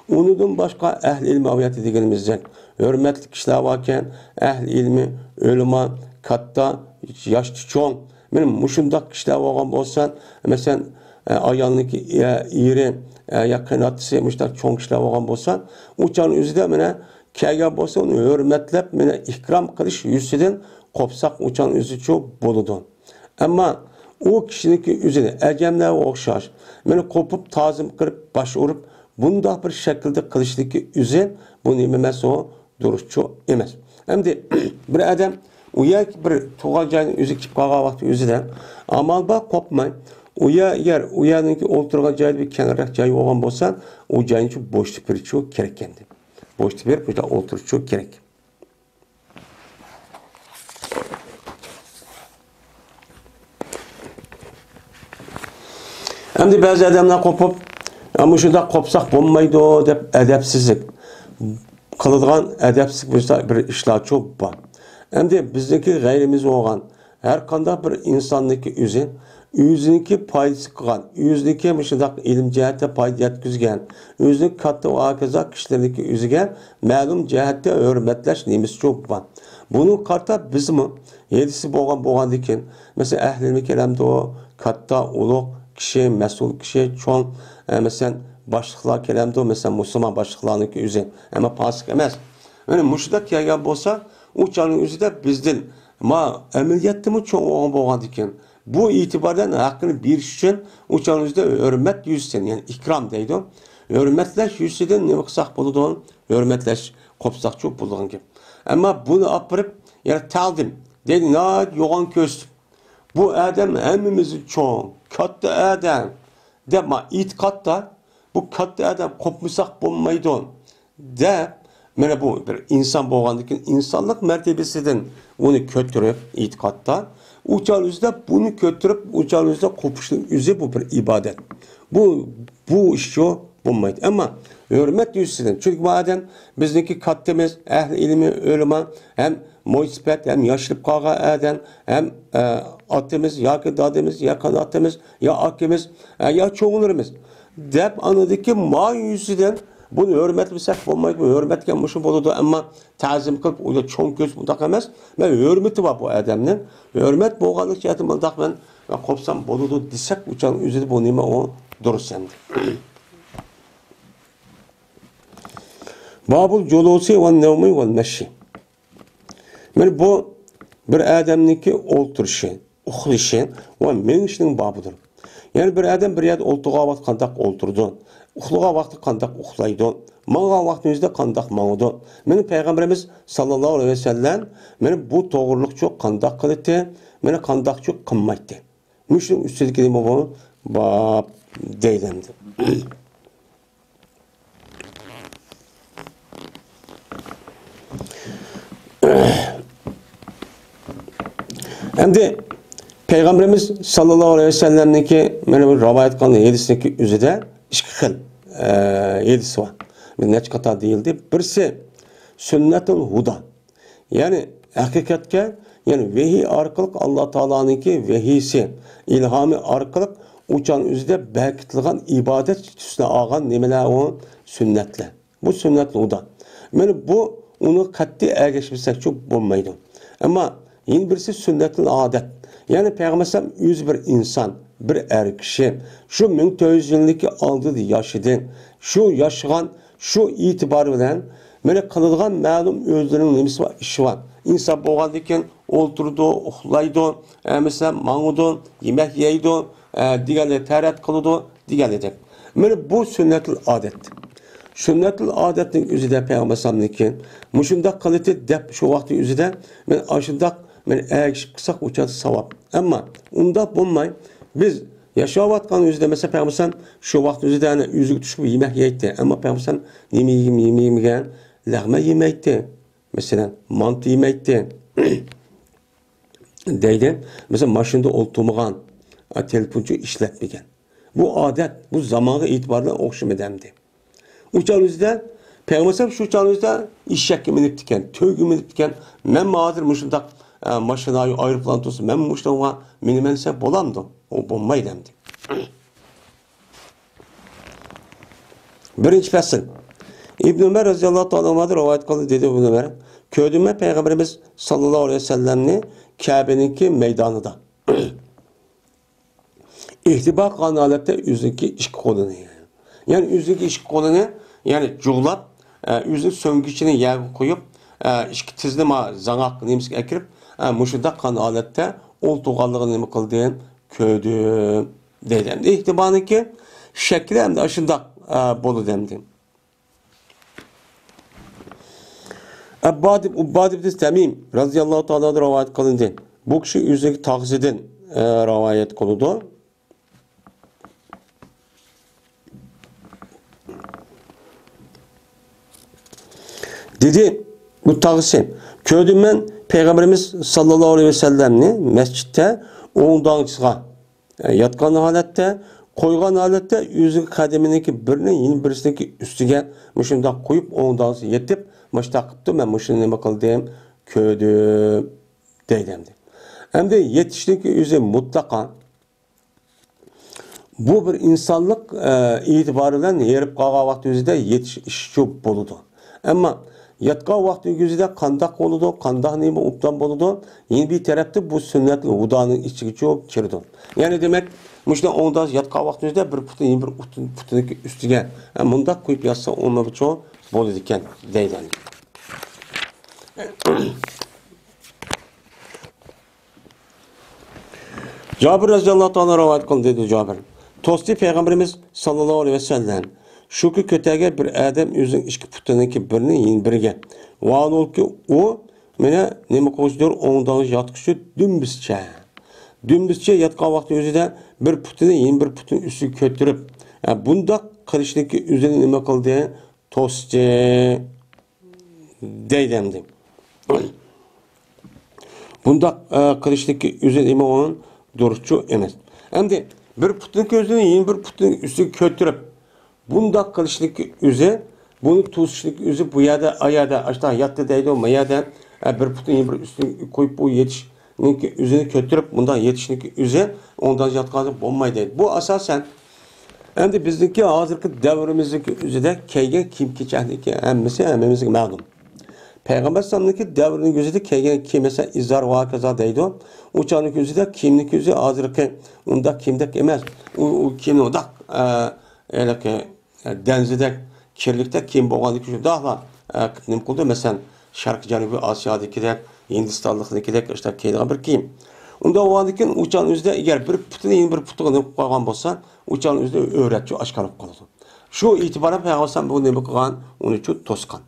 ئۇنىڭدىن باشقا ئەھلى ئىلمى ئايەتتە دېگىنىمىزدەك، ھۆرمەتلىك كىشىلەر باركەن، ئەھلى ئىلمى، ئۆلىما، كاتتا، ياشتا چوڭ، مانا مۇشۇنداق كىشىلەر بولغان بولسا، مەسىلەن، ئە، ئايالنىڭكى، ئە، ئېرى، ئە، يا قېيىنئاتىسى، مۇشۇنداق چوڭ كىشىلەر بولغان بولسا، ئۇ چاغنىڭ ئۆزىدە مانا كەلگەن بولسا، ئۇنى ھۆرمەتلەپ، مانا ئىكرام قىلىش يۈزىسىدىن قوپساق، ئۇ چاغنىڭ ئۆزىچۇ بولىدۇ. ئەمما ئۇ كىشىنىڭكى ئۆزىنى ئەجەملەرگە ئوخشاش، مانا قوپۇپ، تازىم قىلىپ، باش ئۇرۇپ، بۇنداق بىر شەكىلدە قىلىشنىڭكى ئۆزى، بۇ نېمە ئەمەس، ئۇ دۇرۇسچۇ ئەمەس. ئەمدى بىر ئادەم ئۇ يەرگە بىر تۇغان جاينىڭ ئۆزىگە كېلىپ قالغان ۋاقتى ئۆزىدە ئامال بار، قوپماي. ئۇ يەر، يەر، ئۇ يەرنىڭكى ئولتۇرغان جايدا بىر كەڭرەك جاي بولغان بولسا، ئۇ جاينىچۇ بوشىتىپ بېرىشچۇ كېرەك ئىكەن. بوشىتىپ بېرىپ، مۇشۇنداق ئولتۇرۇشچۇ كېرەك. ئەمدى بەزى ئادەملەر قوپۇپ، «يا، مۇشۇنداق قوپساق بولمايدۇ» دەپ ئەدەپسىزلىك قىلىدىغان، ئەدەپسىز بىر، بىر ئىشلارچۇ بار. ئەمدى بىزنىڭكى غەيرىمىز بولغان ھەر قانداق بىر ئىنساننىڭكى ئۆزى، ئۆزىنىڭكى پايدىسى قىلغان، ئۆزىنىڭكى مۇشۇنداق ئىلىم جەھەتتە پايدا يەتكۈزگەن، ئۆزىنىڭ كاتتا ۋە ھاكازا كىشىلەرنىڭكى ئۆزىگە مەلۇم جەھەتتە ھۆرمەتلەش نېمىسىچۇ بار. بۇنىڭغا قارىتا بىزمۇ ھەدىسى بولغان، بولغاندىكىن، مەسىلەن، ئەھلى ئىلمى كېلەمدۇ، كاتتا، ئۇلۇغ كىشى، مەسئۇل كىشى، چوڭ، ئە، مەسىلەن، باشلىقلار كېلەمدۇ، مەسىلەن، مۇسۇلمان باشلىقلارنىڭكى ئۆزى، ئەمما پاسىق ئەمەس. يەنى مۇشۇنداق كەلگەن بولسا، ئۇ چاغنىڭ ئۆزىدە بىزدىن، ما، ئەمەلىيەتتىمۇ چوڭ بولغان بولغاندىكىن، بۇ ئېتىباردىن ھەققىنى بېرىش ئۈچۈن ئۇ چاغنىڭ ئۆزىدە ھۆرمەت يۈزىسىدىن، يەنى ئىكرام دەيدۇ. ھۆرمەتلەش يۈزىسىدىن نېمە قىلساق بولىدۇ؟ ھۆرمەتلەش، قوپساقچۇ بولىدىغان گەپ. ئەمما بۇنى ئاپىرىپ، يەنى تەقدىم دەيدۇ، ناھايىتى يوغان كۆرسىتىپ، بۇ ئادەم ھەممىمىزدىن چوڭ، كاتتا ئادەم، دەپ، ما، ئېتىقادتا، بۇ كاتتا ئادەم قوپمىساق بولمايدۇ، دەپ، مانا بۇ بىر ئىنسان بولغاندىكىن، ئىنسانلىق مەرتىۋىسىدىن ئۇنى كۆتۈرۈپ، ئېتىقادتا، ئۇ چاغنىڭ ئۆزىدە بۇنى كۆتۈرۈپ، ئۇ چاغنىڭ ئۆزىدە قوپۇشنىڭ ئۆزى بۇ بىر ئىبادەت. بۇ، بۇ ئىشچۇ بولمايدۇ. ئەمما ھۆرمەت يۈزىسىدىن، چۈنكى بۇ ئادەم بىزنىڭكى كاتتىمىز، ئەھلى ئىلمى، ئۆلىما ھەم مويسىپەت ھەم ياشىرىپ قالغان ئادەم، ھەم، ئە، ئاتىمىز ياكى دادىمىز، يا قاناتىمىز، يا ئاكىمىز، ئە، يا چوڭلىرىمىز دەپ، ئانىدىكى ما يۈزىدىن بۇنى ھۆرمەتلىمىسەك بولمايدۇ. بۇ ھۆرمەتكە مۇشۇ بولىدۇ، ئەمما تەزىم قىلىپ، ئۇنى چوڭ كۆرۈش مۇنداق ئەمەس. مەن ھۆرمىتى بار بۇ ئادەمنىڭ. ھۆرمەت بولغانلىق جەھەتتىن مۇنداق مەن قوپسام بولىدۇ دېسەك، ئۇچان ئۆزىدە بۇ نېمە ئۇ دۇرۇس ئەمدى. بابۇل جۇلۇسى ۋە نەۋمى ۋەل مەشى. مانا بۇ بىر ئادەمنىڭكى ئولتۇرۇشى، ئۇخلىشى ۋە مېڭىشىنىڭ بابىدۇر. يەنى بىر ئادەم بىر يەردە ئولتۇرغان ۋاقىت قانداق ئولتۇرىدۇ، ئۇخلىغان ۋاقىتتا قانداق ئۇخلايدۇ، ماڭغان ۋاقتىمىزدا قانداق ماڭىدۇ. مانا پەيغەمبىرىمىز ساللاللاھۇ ئەلەيھى ۋەسەللەم مانا بۇ توغرىلىقچۇ قانداق قىلاتتى، مانا قانداقچۇ قىلمايتتى. مۇشۇنىڭ ئۈستىدىكى نېمە بۇ؟ باب دەيدۇ ئەمدى. ئەمدى پەيغەمبىرىمىز ساللاللاھۇ ئەلەيھى ۋەسەللەمنىڭكى مانا بۇ رىۋايەت قىلغان ھەدىسنىڭكى ئۆزىدە ئىككى خىل، ئە، ھەدىس بار. بىر نەچچە قاتار دېيىلدى. بىرسى سۈننەتۇل ھۇدا. يەنى ھەقىقەتكە، يەنى ۋەھىي ئارقىلىق، ئاللا تائالانىڭكى ۋەھىيسى، ئىلھامى ئارقىلىق ئۇچان ئۆزىدە بەركىتىلغان ئىبادەت تۈسىنى ئالغان نېمىلەر ئۇ؟ سۈننەتلەر. بۇ سۈننەتۇل ھۇدا. مانا بۇ ئۇنى قەتئىي ئەگەشمىسەكچۇ بولمايدۇ. ئەمما يەنە بىرسى سۈننەتۇل ئادەت. يەنى پەيغەمبەر ئەلەيھىسسالام ئۆزى بىر ئىنسان، بىر ئەر كىشى. شۇ مىڭ تۆت يۈز يىلدىكى ئالدىدا ياشىدى. شۇ ياشىغان شۇ ئېتىبارى بىلەن مانا قىلىدىغان مەلۇم ئۆزلىرىنىڭ نېمىسى بار، ئىشى بار. ئىنسان بولغاندىن كېيىن ئولتۇرىدۇ، ئۇخلايدۇ، ئە، مەسىلەن، ماڭىدۇ، يېمەك يەيدۇ، ئە، دېگەنلەر تەرەت قىلىدۇ، دېگەنلىرىدەك. مانا بۇ سۈننەتۇل ئادەت. سۈننەتۇل ئادەتنىڭ ئۆزىدە پەيغەمبەر ئەلەيھىسسالامنىڭكى مۇشۇنداق قىلىتى دەپ شۇ ۋاقىتنىڭ ئۆزىدە مانا ئاشۇنداق مانا ئەگىشىپ قىلساق ئۇ چاغدا ساۋاب. ئەمما ئۇنداق بولماي، بىز ياشاۋاتقان ئۆزىدە، مەسىلەن، پەيغەمبەر ئەلەيھىسسالام شۇ ۋاقىت ئۆزىدە ئەنە ئۆزىگە چۈشكە يېمەك يەيتتى. ئەمما پەيغەمبەر ئەلەيھىسسالام نېمە يېگەن، نېمە يېمىگەن، لەغمەن يېمەيتتى. مەسىلەن، مانتا يېمەيتتى. دەيدۇ. مەسىلەن، ماشىنىدا ئولتۇرمىغان، ئا، تېلېفونچۇ ئىشلەتمىگەن. بۇ ئادەت، بۇ زامانغا ئېتىبارلىق ئوخشىمىدى ئەمدى. ئۇ چاغ ئۆزىدە، پەيغەمبەر ئەلەيھىسسالام شۇ چاغ ئۆزىدە ئېشەككە مىنىپتىكەن، تۆگە مىنىپتىكەن. مەنمۇ ھازىر مۇشۇنداق، ئە، ماشىنا، ئايروپىلان تۇرسا، مەنمۇ مۇشۇنىڭغا مىنىمەن دېسە بولامدۇ؟ ئۇ بولمايدۇ ئەمدى. بىرىنچى پەسىل. ئىبن ئۆمەر رەزىياللاھۇ تائالا ئەنھۇدىن رىۋايەت قىلدى، دېدى ئىبن ئۆمەر، كۆردۈم مەن پەيغەمبىرىمىز ساللاللاھۇ ئەلەيھى ۋەسەللەمنى كەبىنىڭكى مەيدانىدا. ئىھتىبا قىلغان ھالەتتە ئۆزىنىڭكى ئىككى قولىنى، يەنى ئۆزىنىڭكى ئىككى قولىنى، يەنى جۇغلاپ، ئە، ئۆزىنىڭ سۆڭىكىنى يەرگە قويۇپ، ئە، ئىككى تىزىنى ما زاڭاق نېمىسىگە ئەكىرىپ، ئە، مۇشۇنداق قىلغان ھالەتتە ئولتۇرغانلىقىنى نېمە قىلدىم؟ كۆردۈم. دەيدۇ. ئەمدى ئىھتىبانىڭكى شەكلى ئەمدى ئاشۇنداق، ئە، بولىدۇ ئەمدى. ئەبباد ئىبن، ئۇبباد ئىبن تەمىم رەزىياللاھۇ تائالا ئەنھۇ رىۋايەت قىلىندى. بۇ كىشى ئۆزىنىڭ تاغىسىدىن، ئە، رىۋايەت قىلىدۇ. دېدى، بۇ تاغىسى، كۆردۈم مەن پەيغەمبىرىمىز ساللاللاھۇ ئەلەيھى ۋەسەللەمنى مەسچىتتە ئوڭ داڭزىغا ياتقان ھالەتتە، قويغان ھالەتتە ئۆزىنىڭ قەدىمىنىڭكى بىرىنى يەنە بىرسىنىڭكى ئۈستىگە مۇشۇنداق قويۇپ، ئوڭ داڭزىغا يېتىپ، مۇشۇنداق قىپتۇ، مەن مۇشۇنى نېمە قىلدىم، كۆردۈم، دەيدۇ ئەمدى. ئەمدى يېتىشنىڭكى ئۆزى مۇتلەقا بۇ بىر ئىنسانلىق، ئە، ئېتىبارى بىلەن ھېرىپ قالغان ۋاقتى ئۆزىدە يېتىش ئىشىچۇ بولىدۇ. ئەمما ياتقان ۋاقتى ئۆزىدە قانداق بولىدۇ، قانداق نېمە ئوبدان بولىدۇ، يەنە بىر تەرەپتە بۇ سۈننەتۇل ھۇدانىڭ ئىچىگىچۇ كىرىدۇ. يەنى دېمەك، مۇشۇنداق ئوڭداش ياتقان ۋاقتى ئۆزىدە بىر پۇتىنى يەنە بىر پۇتىنىڭكى ئۈستىگە، ئە، مۇنداق قويۇپ ياتسا ئۇنىڭغىچۇ بولىدىكەن دەيدۇ. جابىر رەزىياللاھۇ تائالا رىۋايەت قىلدى، دېدى جابىر. توستى پەيغەمبىرىمىز ساللاللاھۇ ئەلەيھى ۋەسەللەم. شۇكى كۆتەرگەن بىر ئادەم ئۆزىنىڭ ئىككى پۇتىنىڭكى بىرىنى يەنە بىرىگە. ۋاھالۇكى ئۇ مانا نېمە قىلغۇچىدۇر، ئوڭداڭ ياتقۇچى دۈمبىسىچە. دۈمبىسىچە ياتقان ۋاقتى ئۆزىدە بىر پۇتىنى يەنە بىر پۇتىنىڭ ئۈستىگە كۆتۈرۈپ، ھە، بۇنداق قىلىشنىڭكى ئۆزىنى نېمە قىلدى؟ توستى. دەيدۇ ئەمدى. بۇنداق، ئە، قىلىشنىڭكى ئۆزى نېمە ئۇنىڭ دۇرۇسچۇ ئەمەس. ئەمدى بىر پۇتنىڭ كۆزىنى يەنە بىر پۇتنىڭ ئۈستىگە كۆتۈرۈپ، بۇنداق قىلىشنىڭكى ئۆزى، بۇنى توسۇشنىڭكى ئۆزى بۇ يەردە، ئا يەردە، ئاشۇنداق ياتتى دەيدۇ، ما يەردە، ھە، بىر پۇتىنى يەنە بىر ئۈستىگە قويۇپ، بۇ يېتىشنىڭكى ئۆزىنى كۆتۈرۈپ، مۇنداق يېتىشنىڭكى ئۆزى ئوڭدان ياتقاندا بولمايدۇ دەيدۇ. بۇ ئاساسەن ئەمدى بىزنىڭكى ھازىرقى دەۋرىمىزنىڭكى ئۆزىدە كىيگەن كىيىم-كېچەكنىڭكى ھەممىسى ھەممىمىزگە مەلۇم. پەيغەمبەر ئەلەيھىسسالامنىڭكى دەۋرىنىڭ ئۆزىدە كىيگەن كىيىم، مەسىلەن، ئىزار ۋە ھاكازا دەيدۇ. ئۇ چاغنىڭكى ئۆزىدە كىيىمنىڭكى ئۆزى ھازىرقى ئۇنداق كىيىمدەك ئەمەس. ئۇ، ئۇ كىيىمنى ئۇنداق، ئە، ھېلىقى دەنزىدەك، كىرلىكتەك كىيىم بولغاندىكىن شۇنداقلا، ئە، نېمە قىلىدۇ؟ مەسىلەن، شەرقىي جەنۇبىي ئاسىيادىكىدەك، ھىندىستانلىقنىڭكىدەك ئىشتا كىيىدىغان بىر كىيىم. ئۇنداق بولغاندىكىن ئۇ چاغنىڭ ئۆزىدە ئەگەر بىر پۇتىنى يەنە بىر پۇتىغا نېمە قىلىپ قويغان بولسا، ئۇ چاغنىڭ ئۆزىدە ئۆۋرەتچۇ ئاشكارا بولۇپ قالىدۇ. شۇ ئېتىبارەن پەيغەمبەر بۇ نېمە قىلغان؟ ئۇنىچۇ توسقان.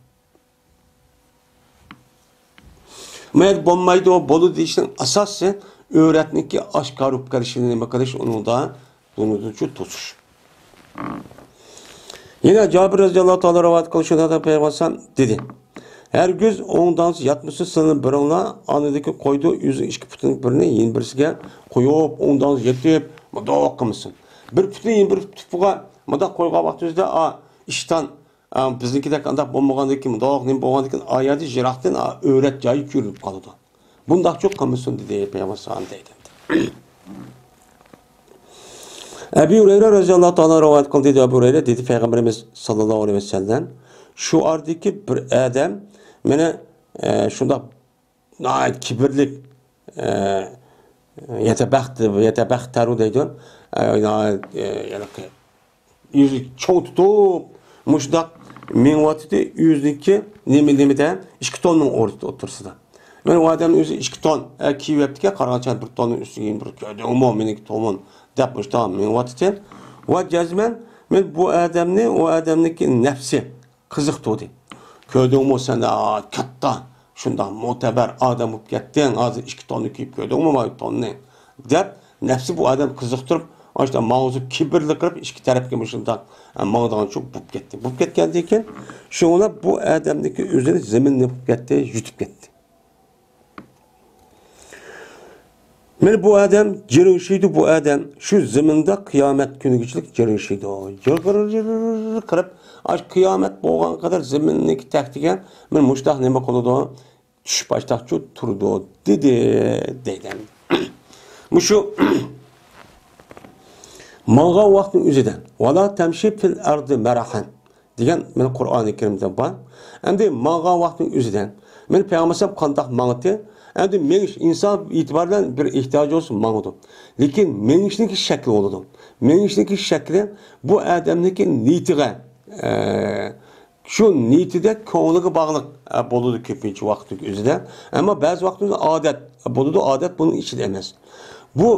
مەيلى بولمايدۇ، بولىدۇ دېيىشنىڭ ئاساسى ئۆۋرەتنىڭكى ئاشكارا بولۇپ قېلىشىنى نېمە قىلىش، ئۇنىڭدا بۇنىڭدىنچۇ توسۇش. يەنە جابىر رەزىياللاھۇ تائالا رىۋايەت قىلىشىدا پەيغەمبەر دېدى، ھەرگىز ئوڭ داڭزا ياتمىسۇن سىلەرنىڭ بىرىڭلار ئانىدىكى قويدۇ ئۆزىنىڭ ئىككى پۇتىنىڭ بىرىنى يەنە بىرسىگە قويۇپ، ئوڭ داڭزا يېتىپ، مۇنداق قىلمىسۇن. بىر پۇتىنى يەنە بىر پۇتىغا مۇنداق قويغان ۋاقتىمىزدا، ئا، ئىشتان ئا، بىزنىڭكىدەك ئانداق بولمىغاندىكىن، مۇنداق نېمە بولغاندىكىن، ئايەتتە يىراقتىن، ئا، ئۆۋرەت جايى كۆرۈنۈپ قالىدۇ. بۇنداقچۇ قىلمىسۇن دېدى پەيغەمبەر سالام دەيدۇ. ئەبۇ ھۇرەيرە رەزىياللاھۇ تائالا رىۋايەت قىلدى دەيدۇ. ئەبۇ ھۇرەيرە دېدى، پەيغەمبىرىمىز ساللاللاھۇ ئەلەيھى ۋەسەللەم، شۇ ئارىدىكى بىر ئادەم مېنى، ئە، شۇنداق ناھايىتى كىبىرلىك، ئە، يەتەبەخت، يەتەبەختەرۇ دەيدۇ. ئە، ناھايىتى، ئە، يەنى يۈزى چوڭ تۇتۇپ، مۇشۇنداق مېڭىۋاتىدۇ، ئۆزىنىڭكى نېمە، نېمىدە، ئىككى توننىڭ ئورت-، ئوتتۇرىسىدا. مانا ئۇ ئادەمنىڭ ئۆزى ئىككى تون، ئە، كىيىۋەپتىكەن، قارىغانچە بىر توننىڭ ئۈستىگە يەنە بىر كۆردۈڭمۇ، مېنىڭكى تونۇم دەپ مۇشۇنداق مېڭىۋاتىدىكەن. ۋە جەزمەن مەن بۇ ئادەمنى، ئۇ ئادەمنىڭكى نەپسى قىزىقتۇردى. كۆردۈڭمۇ سەن، ئا، كاتتا، شۇنداق مۆتىبەر ئادەم بولۇپ كەتتىڭ، ھازىر ئىككى توننى كىيىپ كۆردۈڭمۇ، مانا توننى، دەپ، نەپسى بۇ ئادەم قىزىقتۇرۇپ، ئاشۇنداق ماڭغۇزۇپ، كىبىرلىك قىلىپ، ئىككى تەرەپكە مۇشۇنداق، ئە، ماڭىدىغانچۇ بولۇپ كەتتى. بولۇپ كەتكەندىن كېيىن، شۇڭا بۇ ئادەمنىڭكى ئۆزىنى زېمىن نېمە قىلىپ كەتتى، يۇتۇپ كەتتى. مانا بۇ ئادەم جىرىڭشىيدۇ، بۇ ئادەم شۇ زېمىندا قىيامەت كۈنىگىچىلىك جىرىڭشىيدۇ. جىرىر قىلىپ، ئاشۇ قىيامەت بولغان قەدەر زېمىننىڭكى تەكتىگە مانا مۇشۇنداق نېمە قىلىدۇ؟ چۈشۈپ ئاشتاقچۇ تۇرىدۇ، دېدى، دەيدۇ. مۇشۇ ماڭغان ۋاقىتنىڭ ئۆزىدە، ۋالا تەمشى فىل ئەردى مەرەھەن دېگەن مانا قۇرئانى كەرىمدە بار. ئەمدى ماڭغان ۋاقىتنىڭ ئۆزىدە مانا پەيغەمبەر ئەلەيھىسسالام قانداق ماڭدى؟ ئەمدى مېڭىش ئىنسان ئېتىبارى بىلەن بىر ئېھتىياجى بولسا ماڭىدۇ. لېكىن مېڭىشنىڭكى شەكلى بولىدۇ. مېڭىشنىڭكى شەكلى بۇ ئادەمنىڭكى نىيىتىگە، ئە، شۇ نىيىتىدە كۆڭلىگە باغلىق، ئە، بولىدۇ كۆپىنچە ۋاقىتنىڭ ئۆزىدە. ئەمما بەزى ۋاقىتتا ئادەت بولىدۇ، ئادەت بۇنىڭ ئىچىدە ئەمەس. بۇ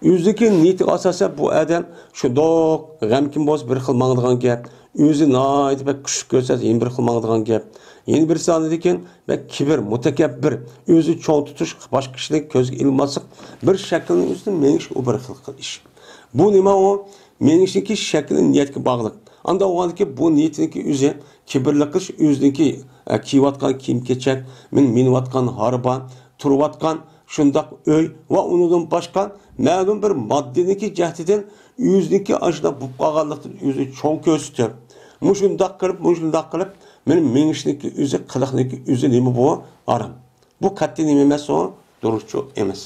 ئۆزىنىڭكى نىيىتىگە ئاساسەن بۇ ئادەم شۇنداق غەمكىن بولسا بىر خىل ماڭىدىغان گەپ، ئۆزى ناھايىتى بەك كۈچلۈك كۆرسەتسە يەنە بىر خىل ماڭىدىغان گەپ. يەنە بىرسى ئاندىن كېيىن بەك كىبىر، مۇتەكەببىر، ئۆزى چوڭ تۇتۇش، باشقا كىشىنى كۆزگە ئىلماسلىق، بىر شەكىلنىڭ ئۈستىدە مېڭىش ئۇ بىر خىل، خىل ئىش. بۇ نېمە ئۇ؟ مېڭىشنىڭكى شەكلى نىيەتكە باغلىق. ئانداق بولغاندىكىن بۇ نىيىتىنىڭكى ئۆزى كىبىرلىك قىلىش، ئۆزىنىڭكى، ئە، كىيىۋاتقان كىيىم-كېچەك، مىن-، مىنىۋاتقان ھاربا، تۇرۇۋاتقان شۇنداق ئۆي ۋە ئۇنىڭدىن باشقا مەلۇم بىر ماددىنىڭكى جەھىتىدىن ئۆزىنىڭكى ئاشۇنداق بولۇپ قالغانلىقتىن ئۆزىنى چوڭ كۆرسىتىپ، مۇشۇنداق قىلىپ، مۇشۇنداق قىلىپ، مېنىڭ مېڭىشنىڭكى ئۆزى، قىلىقنىڭكى ئۆزى نېمە بۇ؟ ھارام. بۇ قەتئىي نېمە ئەمەس ئۇ؟ دۇرۇسچۇ ئەمەس.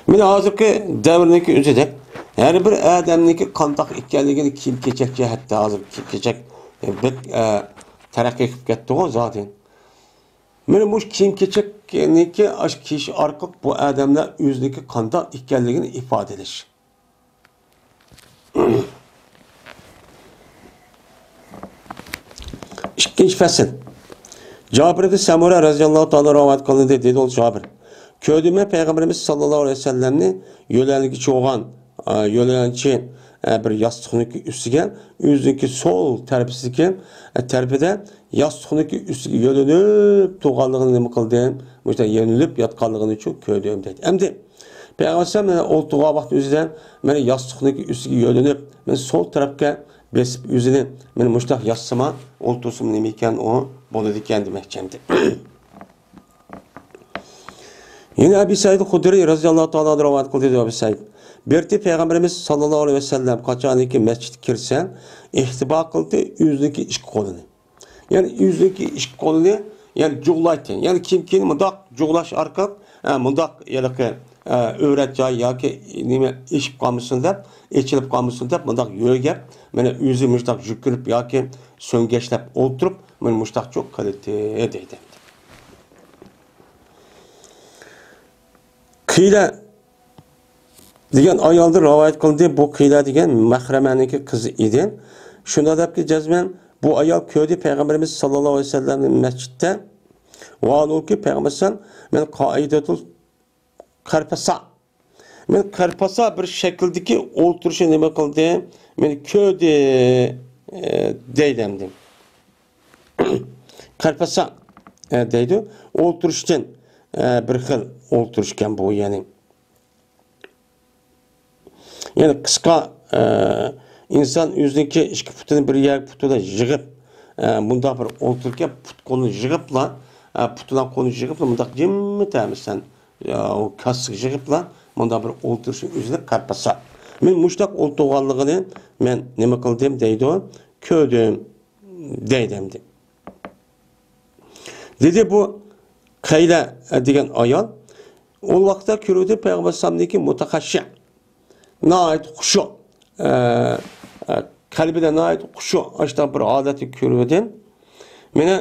مانا ھازىرقى دەۋرنىڭكى ئۆزىدەك ھەر بىر ئادەمنىڭكى قانداق ئىكەنلىكىنى كىيىم-كېچەك جەھەتتە ھازىر كىيىم-كېچەك بەك، ئە، تەرەققىي قىلىپ كەتتىغۇ زادى. مانا مۇشۇ كىيىم-كېچەكنىڭكى ئاشۇ كىيىش ئارقىلىق بۇ ئادەملەر ئۆزىنىڭكى قانداق ئىكەنلىكىنى ئىپادىلەش. ئىككىنچى پەسىل. جابىر ئىبن سەمۇرە رەزىياللاھۇ تائالا رىۋايەت قىلىندى، دېدى ئۇ جابىر. كۆردۈم مەن پەيغەمبىرىمىز ساللاللاھۇ ئەلەيھى ۋەسەللەمنى يۆلەنچە بولغان، ئا، يۆلەنچە، ئا، بىر ياستۇقنىڭكى ئۈستىگە ئۆزىنىڭكى سول تەرىپىدىكى، ئا، تەرىپىدە ياستۇقنىڭكى ئۈستىگە يۆلىنىپ تۇرغانلىقىنى نېمە قىلدىم؟ مۇشۇنداق يۆلىنىپ ياتقانلىقىنىچۇ كۆردۈم دەيدۇ. ئەمدى پەيغەمبەر ئەلەيھىسسالام ئولتۇرغان ۋاقتى ئۆزىدە مانا ياستۇقنىڭكى ئۈستىگە يۆلىنىپ، مانا سول تەرەپكە بېسىپ ئۆزىنى مانا مۇشۇنداق ياتسىما، ئولتۇرسىما نېمە ئىكەن ئۇ، بولىدىكەن دېمەكچى ئەمدى. يەنە ئەبى سەئىد خۇدرىي رەزىياللاھۇ تائالا ئەنھۇ رىۋايەت قىلدى، دەيدۇ ئەبى سەئىد. بىر قېتى پەيغەمبىرىمىز ساللاللاھۇ ئەلەيھى ۋەسەللەم قاچانكى مەسچىتكە كىرسە، ئىختىبا قىلدى ئۆزىنىڭكى ئىككى قولىنى. يەنى ئۆزىنىڭكى ئىككى قولىنى، يەنى جۇغلايتتى. يەنى كىم كىم مۇنداق جۇغلاش ئارقىلىق، ئە، مۇنداق ھېلىقى، ئە، ئۆۋرەت جاي ياكى نېمە ئېشىپ قالمىسۇن دەپ، ئېچىلىپ قالمىسۇن دەپ مۇنداق يۆگەپ، مانا ئۆزى مۇشۇنداق يۈكۈنۈپ ياكى سۆڭگەچلەپ ئولتۇرۇپ، مانا مۇشۇنداق جۇغ قىلىتتى دەيدۇ. قىيلە دېگەن ئايالدىن رىۋايەت قىلىندى. بۇ قىيلە دېگەن مەخرەمەنىڭكى قىزى ئىدى. شۇنداق دەپكى جەزمەن، بۇ ئايال كۆردى پەيغەمبىرىمىز ساللاللاھۇ ئەلەيھى ۋەسەللەمنى مەسچىتتە. ۋاھالۇكى پەيغەمبەر ئەلەيھىسسالام، مەن قائىدەتۇل قەرپەسا. مەن قەرپەسا بىر شەكىلدىكى ئولتۇرۇشى نېمە قىلدى؟ مېنى كۆردى، ئە، دەيدۇ ئەمدى. قەرپەسا، ئە، دەيدۇ. ئولتۇرۇشتىن، ئە، بىر خىل ئولتۇرۇشكەن بۇ، يەنى. يەنى قىسقا، ئە، ئىنسان ئۆزىنىڭكى ئىككى پۇتىنى بىر يەرگە پۇتىدا يىغىپ، ئە، مۇنداق بىر ئولتۇرۇركەن، پۇت قولىنى يىغىپلا، ئە، پۇتىنىڭ قولىنى يىغىپلا مۇنداق جىممىتە، مەسىلەن، ئە، ئۇ كاسىسىغا يىغىپلا مۇنداق بىر ئولتۇرۇشنى ئۆزىنى قەرپەسا. مەن مۇشۇنداق ئولتۇرغانلىقىنى مەن نېمە قىلدىم دەيدۇ، كۆردۈم دەيدۇ ئەمدى. دېدى بۇ قەيلە دېگەن ئايال. ئۇ ۋاقىتتا كۆرۈۋىدى پەيغەمبەر ئەلەيھىسسالامنىڭكى مۇتەخەششىئ. ناھايىتى خۇشۇ، ئە، ئە، قەلبىدە ناھايىتى خۇشۇ، ئاشۇنداق بىر ھالەتنى كۆرۈۋىدىم. مېنى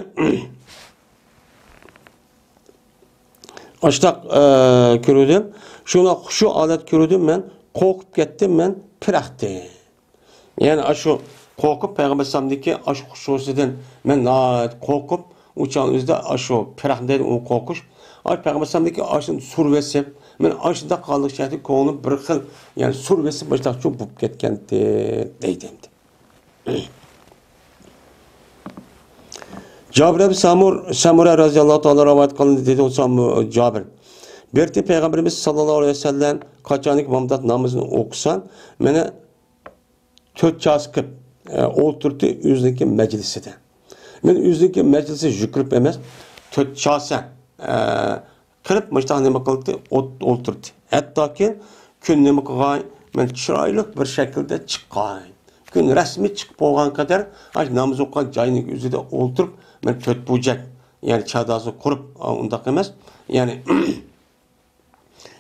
ئاشۇنداق، ئە، كۆرۈۋىدىم. شۇنداق خۇشۇ ھالەت كۆرۈۋىدىم، مەن قورقۇپ كەتتىم، مەن پىرەختىم. يەنى ئاشۇ قورقۇپ پەيغەمبەر ئەلەيھىسسالامدىكى ئاشۇ خۇشۇسىدىن مەن ناھايىتى قورقۇپ، ئۇ چاغنىڭ ئۆزىدە ئاشۇ پىرەخ دەيدۇ، ئۇ قورقۇش. ئاشۇ پەيغەمبەر ئەلەيھىسسالامدىكى ئاشۇ سۇر بېسىپ، مەن ئاشۇنداق قالدۇق شەكلى كۆڭلۈم بىر خىل، يەنى سۇر بېسىپ مۇشۇنداق چوڭ بولۇپ كەتكەنتى دەيدۇ ئەمدى. جابىر ئىبن سامۇر، سامۇرە رەزىياللاھۇ تائالا رىۋايەت قىلىندى، دېدى ئۇ سامۇ-، جابىر. بىر قېتى پەيغەمبىرىمىز ساللاللاھۇ ئەلەيھى ۋەسەللەم قاچانكى بامدات نامىزىنى ئوقۇسا، مېنى تۆت چاسا قىلىپ، ئە، ئولتۇرتتى ئۆزىنىڭكى مەجلىسىدە. مەن ئۆزىنىڭكى مەجلىسىگە يۈگۈرۈپ ئەمەس، تۆت چاسا، ئە، قىلىپ مۇشۇنداق نېمە قىلدى، ئوت-، ئولتۇرتتى. ھەتتاكى كۈن نېمە قىلغاي، مەن چىرايلىق بىر شەكىلدە چىققاي. كۈن رەسمىي چىقىپ بولغان قەدەر، ئاشۇ ناماز ئوقۇغان جاينىڭ ئۆزىدە ئولتۇرۇپ، مەن تۆت بۇرجەك، يەنى چاداسى قۇرۇپ، ئا، ئۇنداق ئەمەس، يەنى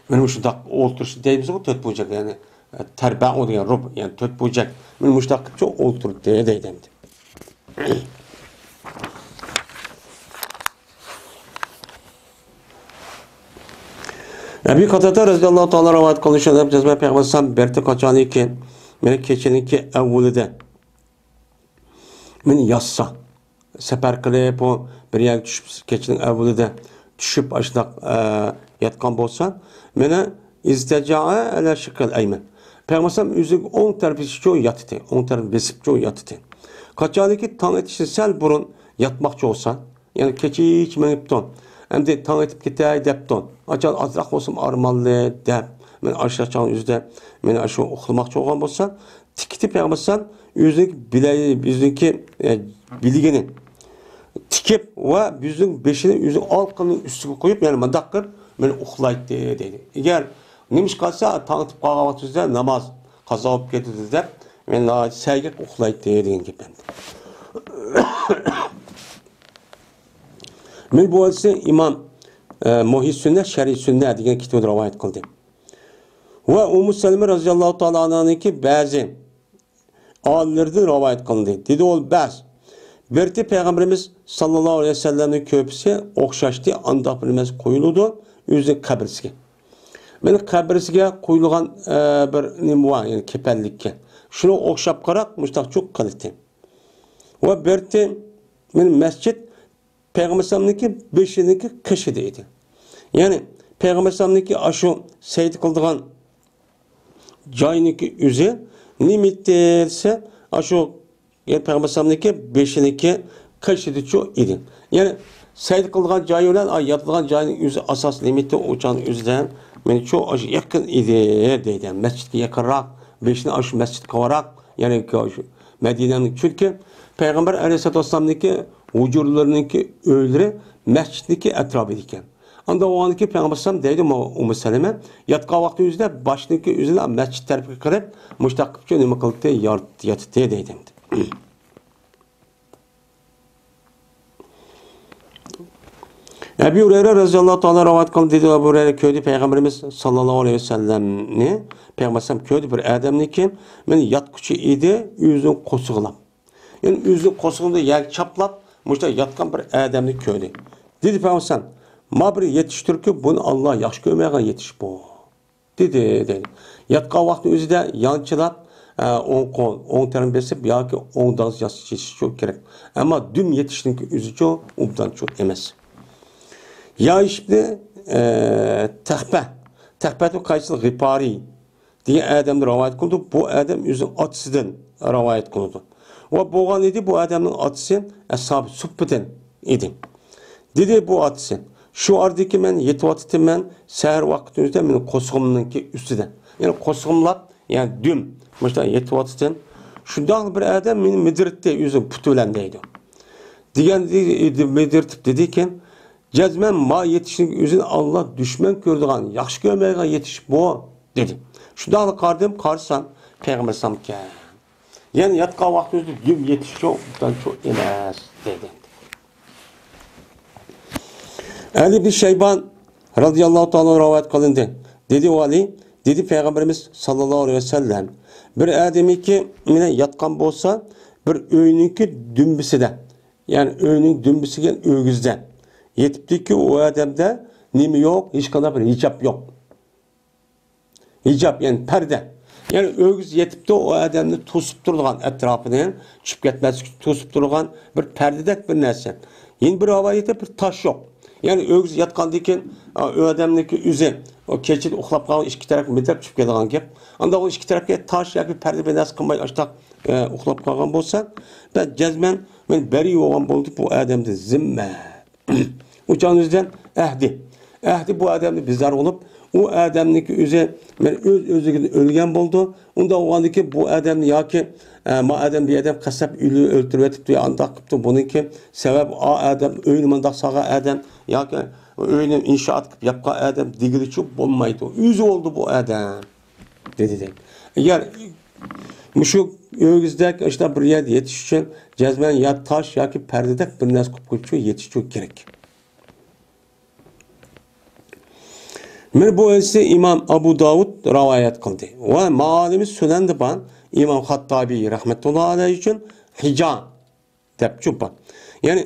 مەن مۇشۇنداق ئولتۇرۇش دەيمىزغۇ، تۆت بۇرجەك، يەنى، ئە، تەربەئۇ دېگەن رۇب، يەنى تۆت بۇرجەك. مەن مۇشۇنداق قىلىپچۇ ئولتۇردى دەيدۇ ئەمدى. ئەبى قاتادە رەزىياللاھۇ تائالا رىۋايەت قىلىنىشىدا، جەزمەن پەيغەمبەر ئەلەيھىسسالام بىر قېتى قاچانكى، مېنى كېچىنىڭكى ئەۋۋىلىدە مېنى ياتسا، سەپەر قىلىپ، ئۇ بىر يەرگە چۈشۈپ، كېچىنىڭ ئەۋۋىلىدە چۈشۈپ، ئاشۇنداق، ئە، ياتقان بولسا، مېنى ئىزتەجەئە ئەلە شىققىل ئەيمەن. پەيغەمبەر ئەلەيھىسسالام ئۆزىنىڭ ئوڭ تەرىپىچۇ ياتىتى، ئوڭ تەرىپى بېسىپچۇ ياتىتى. قاچانكى تاڭ ئېتىشتىن سەل بۇرۇن ياتماقچى بولسا، يەنى كېچە ھېچ مېڭىپتۇ. ئەمدى تاڭ ئېتىپ كېتەي دەپتۇ. ئاچان ئازراق بولسىمۇ ئارمانلىق دەپ، مەن ئاشۇ چاغنىڭ ئۆزىدە مەن ئاشۇ ئۇخلىماقچى بولغان بولسا، تىكىتى پەيغەمبەر ئەلەيھىسسالام ئۆزىنىڭ بىلە-، ئۆزىنىڭكى، ئە، بىلىكىنى تىكىپ ۋە بىزنىڭ بېشىنى ئۆزىنىڭ ئارقىنىڭ ئۈستىگە قويۇپ، يەنى مۇنداق قىلىپ مېنى ئۇخلايتتى دەيدۇ. ئەگەر نېمىش قالسا، تاڭ ئېتىپ قالغان ۋاقتىمىزدا ناماز قازا بولۇپ كېتىدۇ دەپ، مەن ناھايىتى سەگەك ئۇخلايتتى دېگەن گەپ ئەمدى. مەن بۇ ھەدىسنى ئىمام، ئە، مۇھيى سۈننە، شەرھى سۈننە دېگەن كىتابىدا رىۋايەت قىلدى. ۋە ئۇممۇ سەلىمە رەزىياللاھۇ تائالا ئانھانىڭكى بەزى ئالىملىرىدىن رىۋايەت قىلىندى. دېدى ئۇ، بەس. بىر قېتى پەيغەمبىرىمىز ساللاللاھۇ ئەلەيھى ۋەسەللەمنىڭ كۆرپىسى ئوخشاشتى، ئانداق بىر نېمە قويۇلىدۇ ئۆزىنىڭ قەبرىسىگە. مېنىڭ قەبرىسىگە قويۇلغان، ئە، بىر نېمە بار، يەنى كېپەنلىككە. شۇنىڭغا ئوخشاپ قاراپ، مۇشۇنداق چوق قىلىتتى. ۋە بىر قېتى مېنىڭ مەسچىت پەيغەمبەر ئەلەيھىسسالامنىڭكى بېشىنىڭكى قېشىدا ئىدى. يەنى پەيغەمبەر ئەلەيھىسسالامنىڭكى ئاشۇ سەجدە قىلىدىغان جاينىڭكى ئۆزى نېمە ئىدى دېسە، ئاشۇ، يەنى پەيغەمبەر ئەلەيھىسسالامنىڭكى بېشىنىڭكى قېشىدىچۇ ئىدى. يەنى سەجدە قىلىدىغان جايى بىلەن، ئا، ياتىدىغان جاينىڭ ئۆزى ئاساس نېمە ئىدى، ئۇ چاغنىڭ ئۆزىدە مېنىڭچۇ ئاشۇ يېقىن ئىدى دەيدۇ. مەسچىتكە يېقىنراق، بېشىنى ئاشۇ مەسچىتكە قاراق، يەنى شۇ مەدىنەنىڭ، چۈنكى پەيغەمبەر ئەلەيھىسسالاتۇ ۋەسسالامنىڭكى ھۇجرىلىرىنىڭكى ئۆيلىرى مەسچىتنىڭكى ئەتراپىدا ئىكەن. ئاندىن ئۇنىڭدىن كېيىن پەيغەمبەر ئەلەيھىسسالام دەيدۇ، ئۇممۇ سەلەمە، ياتقان ۋاقتى ئۆزىدە باشىنىڭكى ئۆزىنى مەسچىت تەرەپكە قىلىپ، مۇشۇنداق قىلىپ نېمە قىلدى، يات-، ياتتى دەيدۇ. ئەبۇ ھۇرەيرە رەزىياللاھۇ تائالا رىۋايەت قىلدى، دېدى، ئەبۇ ھۇرەيرە كۆردى پەيغەمبىرىمىز ساللاللاھۇ ئەلەيھى ۋەسەللەمنى، پەيغەمبەر ئەلەيھىسسالام كۆردى بىر ئادەمنىكى، مېنى ياتقۇچى ئىدى، ئۆزىنى قورسىقىلاپ. يەنى ئۆزىنى قورسىقىدا يەرگە چاپلاپ، مۇشۇنداق ياتقان بىر ئادەمنى كۆردى. دېدى پەيغەمبەر، ما بىر يېتىشتۇركى، بۇنى ئاللا ياخشى كۆرمەيدىغان يېتىش بۇ. دېدى، دېدى. ياتقان ۋاقتى ئۆزىدە يانچىلاپ، ئە، ئوڭ قول، ئوڭ تەرەپنى بېسىپ ياكى ئوڭ داغزا يېتىشىچۇ كېرەك. ئەمما دۈم يېتىشنىڭكى ئۆزىچۇ ئوبدانچۇ ئەمەس. يا ئىشىپنى، ئە، تەخپە، تەخپەتۇ قەيسىل غىپارى دېگەن ئادەمدىن رىۋايەت قىلىدۇ. بۇ ئادەم ئۆزىنىڭ ئاتىسىدىن رىۋايەت قىلىدۇ. ۋە بولغان ئىدى، بۇ ئادەمنىڭ ئاتىسى ئەسھاب سۇپپىدىن ئىدى. دېدى بۇ ئاتىسى، شۇ ئارىدىكى مەن يېتىۋاتىتىمەن، سەھەر ۋاقتىمىزدا مېنىڭ قورسىقىمنىڭكى ئۈستىدە. يەنى قورسىقىملاپ، يەنى دۈم، مۇشۇنداق يېتىۋاتىتىم. شۇنداقلا بىر ئادەم مېنى مىدىرتتى، ئۆزى پۇتى بىلەن دەيدۇ. دېگەندە مىدىرتىپ دېدىكەن، جەزمەن ما يېتىشنىڭ ئۆزىنى ئاللا دۈشمەن كۆرىدىغان، ياخشى كۆرمەيدىغان يېتىش بۇ، دېدى. شۇنداقلا قارىدىم، قارىسام، پەيغەمبەر ئەلەيھىسسالامكەن. يەنى ياتقان ۋاقتىمىزدا دۈم يېتىشچۇ، ئوبدانچۇ ئەمەس، دېدى. ئەلى بىن شەيبان رازىياللاھۇ تائالا رىۋايەت قىلىندى. دېدى ئۇ ئەلى، دېدى پەيغەمبىرىمىز ساللاللاھۇ ئەلەيھى ۋەسەللەم، بىر ئادەمنىكى مېنى ياتقان بولسا، بىر ئۆينىڭكى دۈمبىسىدە، يەنى ئۆينىڭ دۈمبىسىگە ئۆگزىدە يېتىپتىكى ئۇ ئادەمدە نېمە يوق؟ ھېچقانداق بىر ھىجاب يوق. ھىجاب، يەنى پەردە. يەنى ئۆگزە يېتىپتۇ، ئۇ ئادەمنى توسۇپ تۇرىدىغان، ئەتراپىنى چۈشۈپ كەتمەسلىك ئۈچۈن توسۇپ تۇرغان بىر پەردىدەك بىر نەرسە. يەنە بىر رىۋايەتتە بىر تاش يوق. يەنى ئۆگزە ياتقاندىن كېيىن، ئا، ئۇ ئادەمنىڭكى ئۆزى، ئۇ كېچىدە ئۇخلاپ قالغان ئىككى تەرەپ مىدىرلاپ چۈشۈپ كېتىدىغان گەپ. ئاندا ئۇ ئىككى تەرەپكە تاش ياكى پەردە بىر نەرسە قىلماي ئاشتاق، ئە، ئۇخلاپ قالغان بولسا، بەس جەزمەن مەن بەرى بولغان بولدى بۇ ئادەمدىن زىممە. ئۇ چاغنىڭ ئۆزىدە ئەھدى. ئەھدى بۇ ئادەمنى بىزار بولۇپ، ئۇ ئادەمنىڭكى ئۆزى مەن ئۆز-ئۆزلۈكىدىن ئۆلگەن بولىدۇ. ئۇنداق بولغاندىكىن بۇ ئادەمنى ياكى، ئە، ما ئادەم بىر ئادەم قەستلەپ ئۆلتۈرۈۋېتىپتۇ يا ئانداق قىپتۇ. بۇنىڭكى سەۋەب ئا ئادەم ئۆينى مۇنداق سالغان ئادەم ياكى ئۆينى ئىنشائات قىلىپ ياپقان ئادەم دېگىلىچۇ بولمايدۇ. ئۆزى بولدى بۇ ئادەم. دېدى دەيدۇ. ئەگەر مۇشۇ ئۆگزىدەك ئاشۇنداق بىر يەردە يېتىش ئۈچۈن جەزمەن يا تاش ياكى پەردىدەك بىر نەرسە قىلىپ قويۇشچۇ، يېتىشچۇ كېرەك. مانا بۇ ھەدىسنى ئىمام ئابۇ داۋۇد رىۋايەت قىلدى. ۋە مائالىمى سۇنەندە بار ئىمام خاتتابى رەھمەتۇللا ئەلەيھى ئۈچۈن ھىجا دەپ چوپان. يەنى،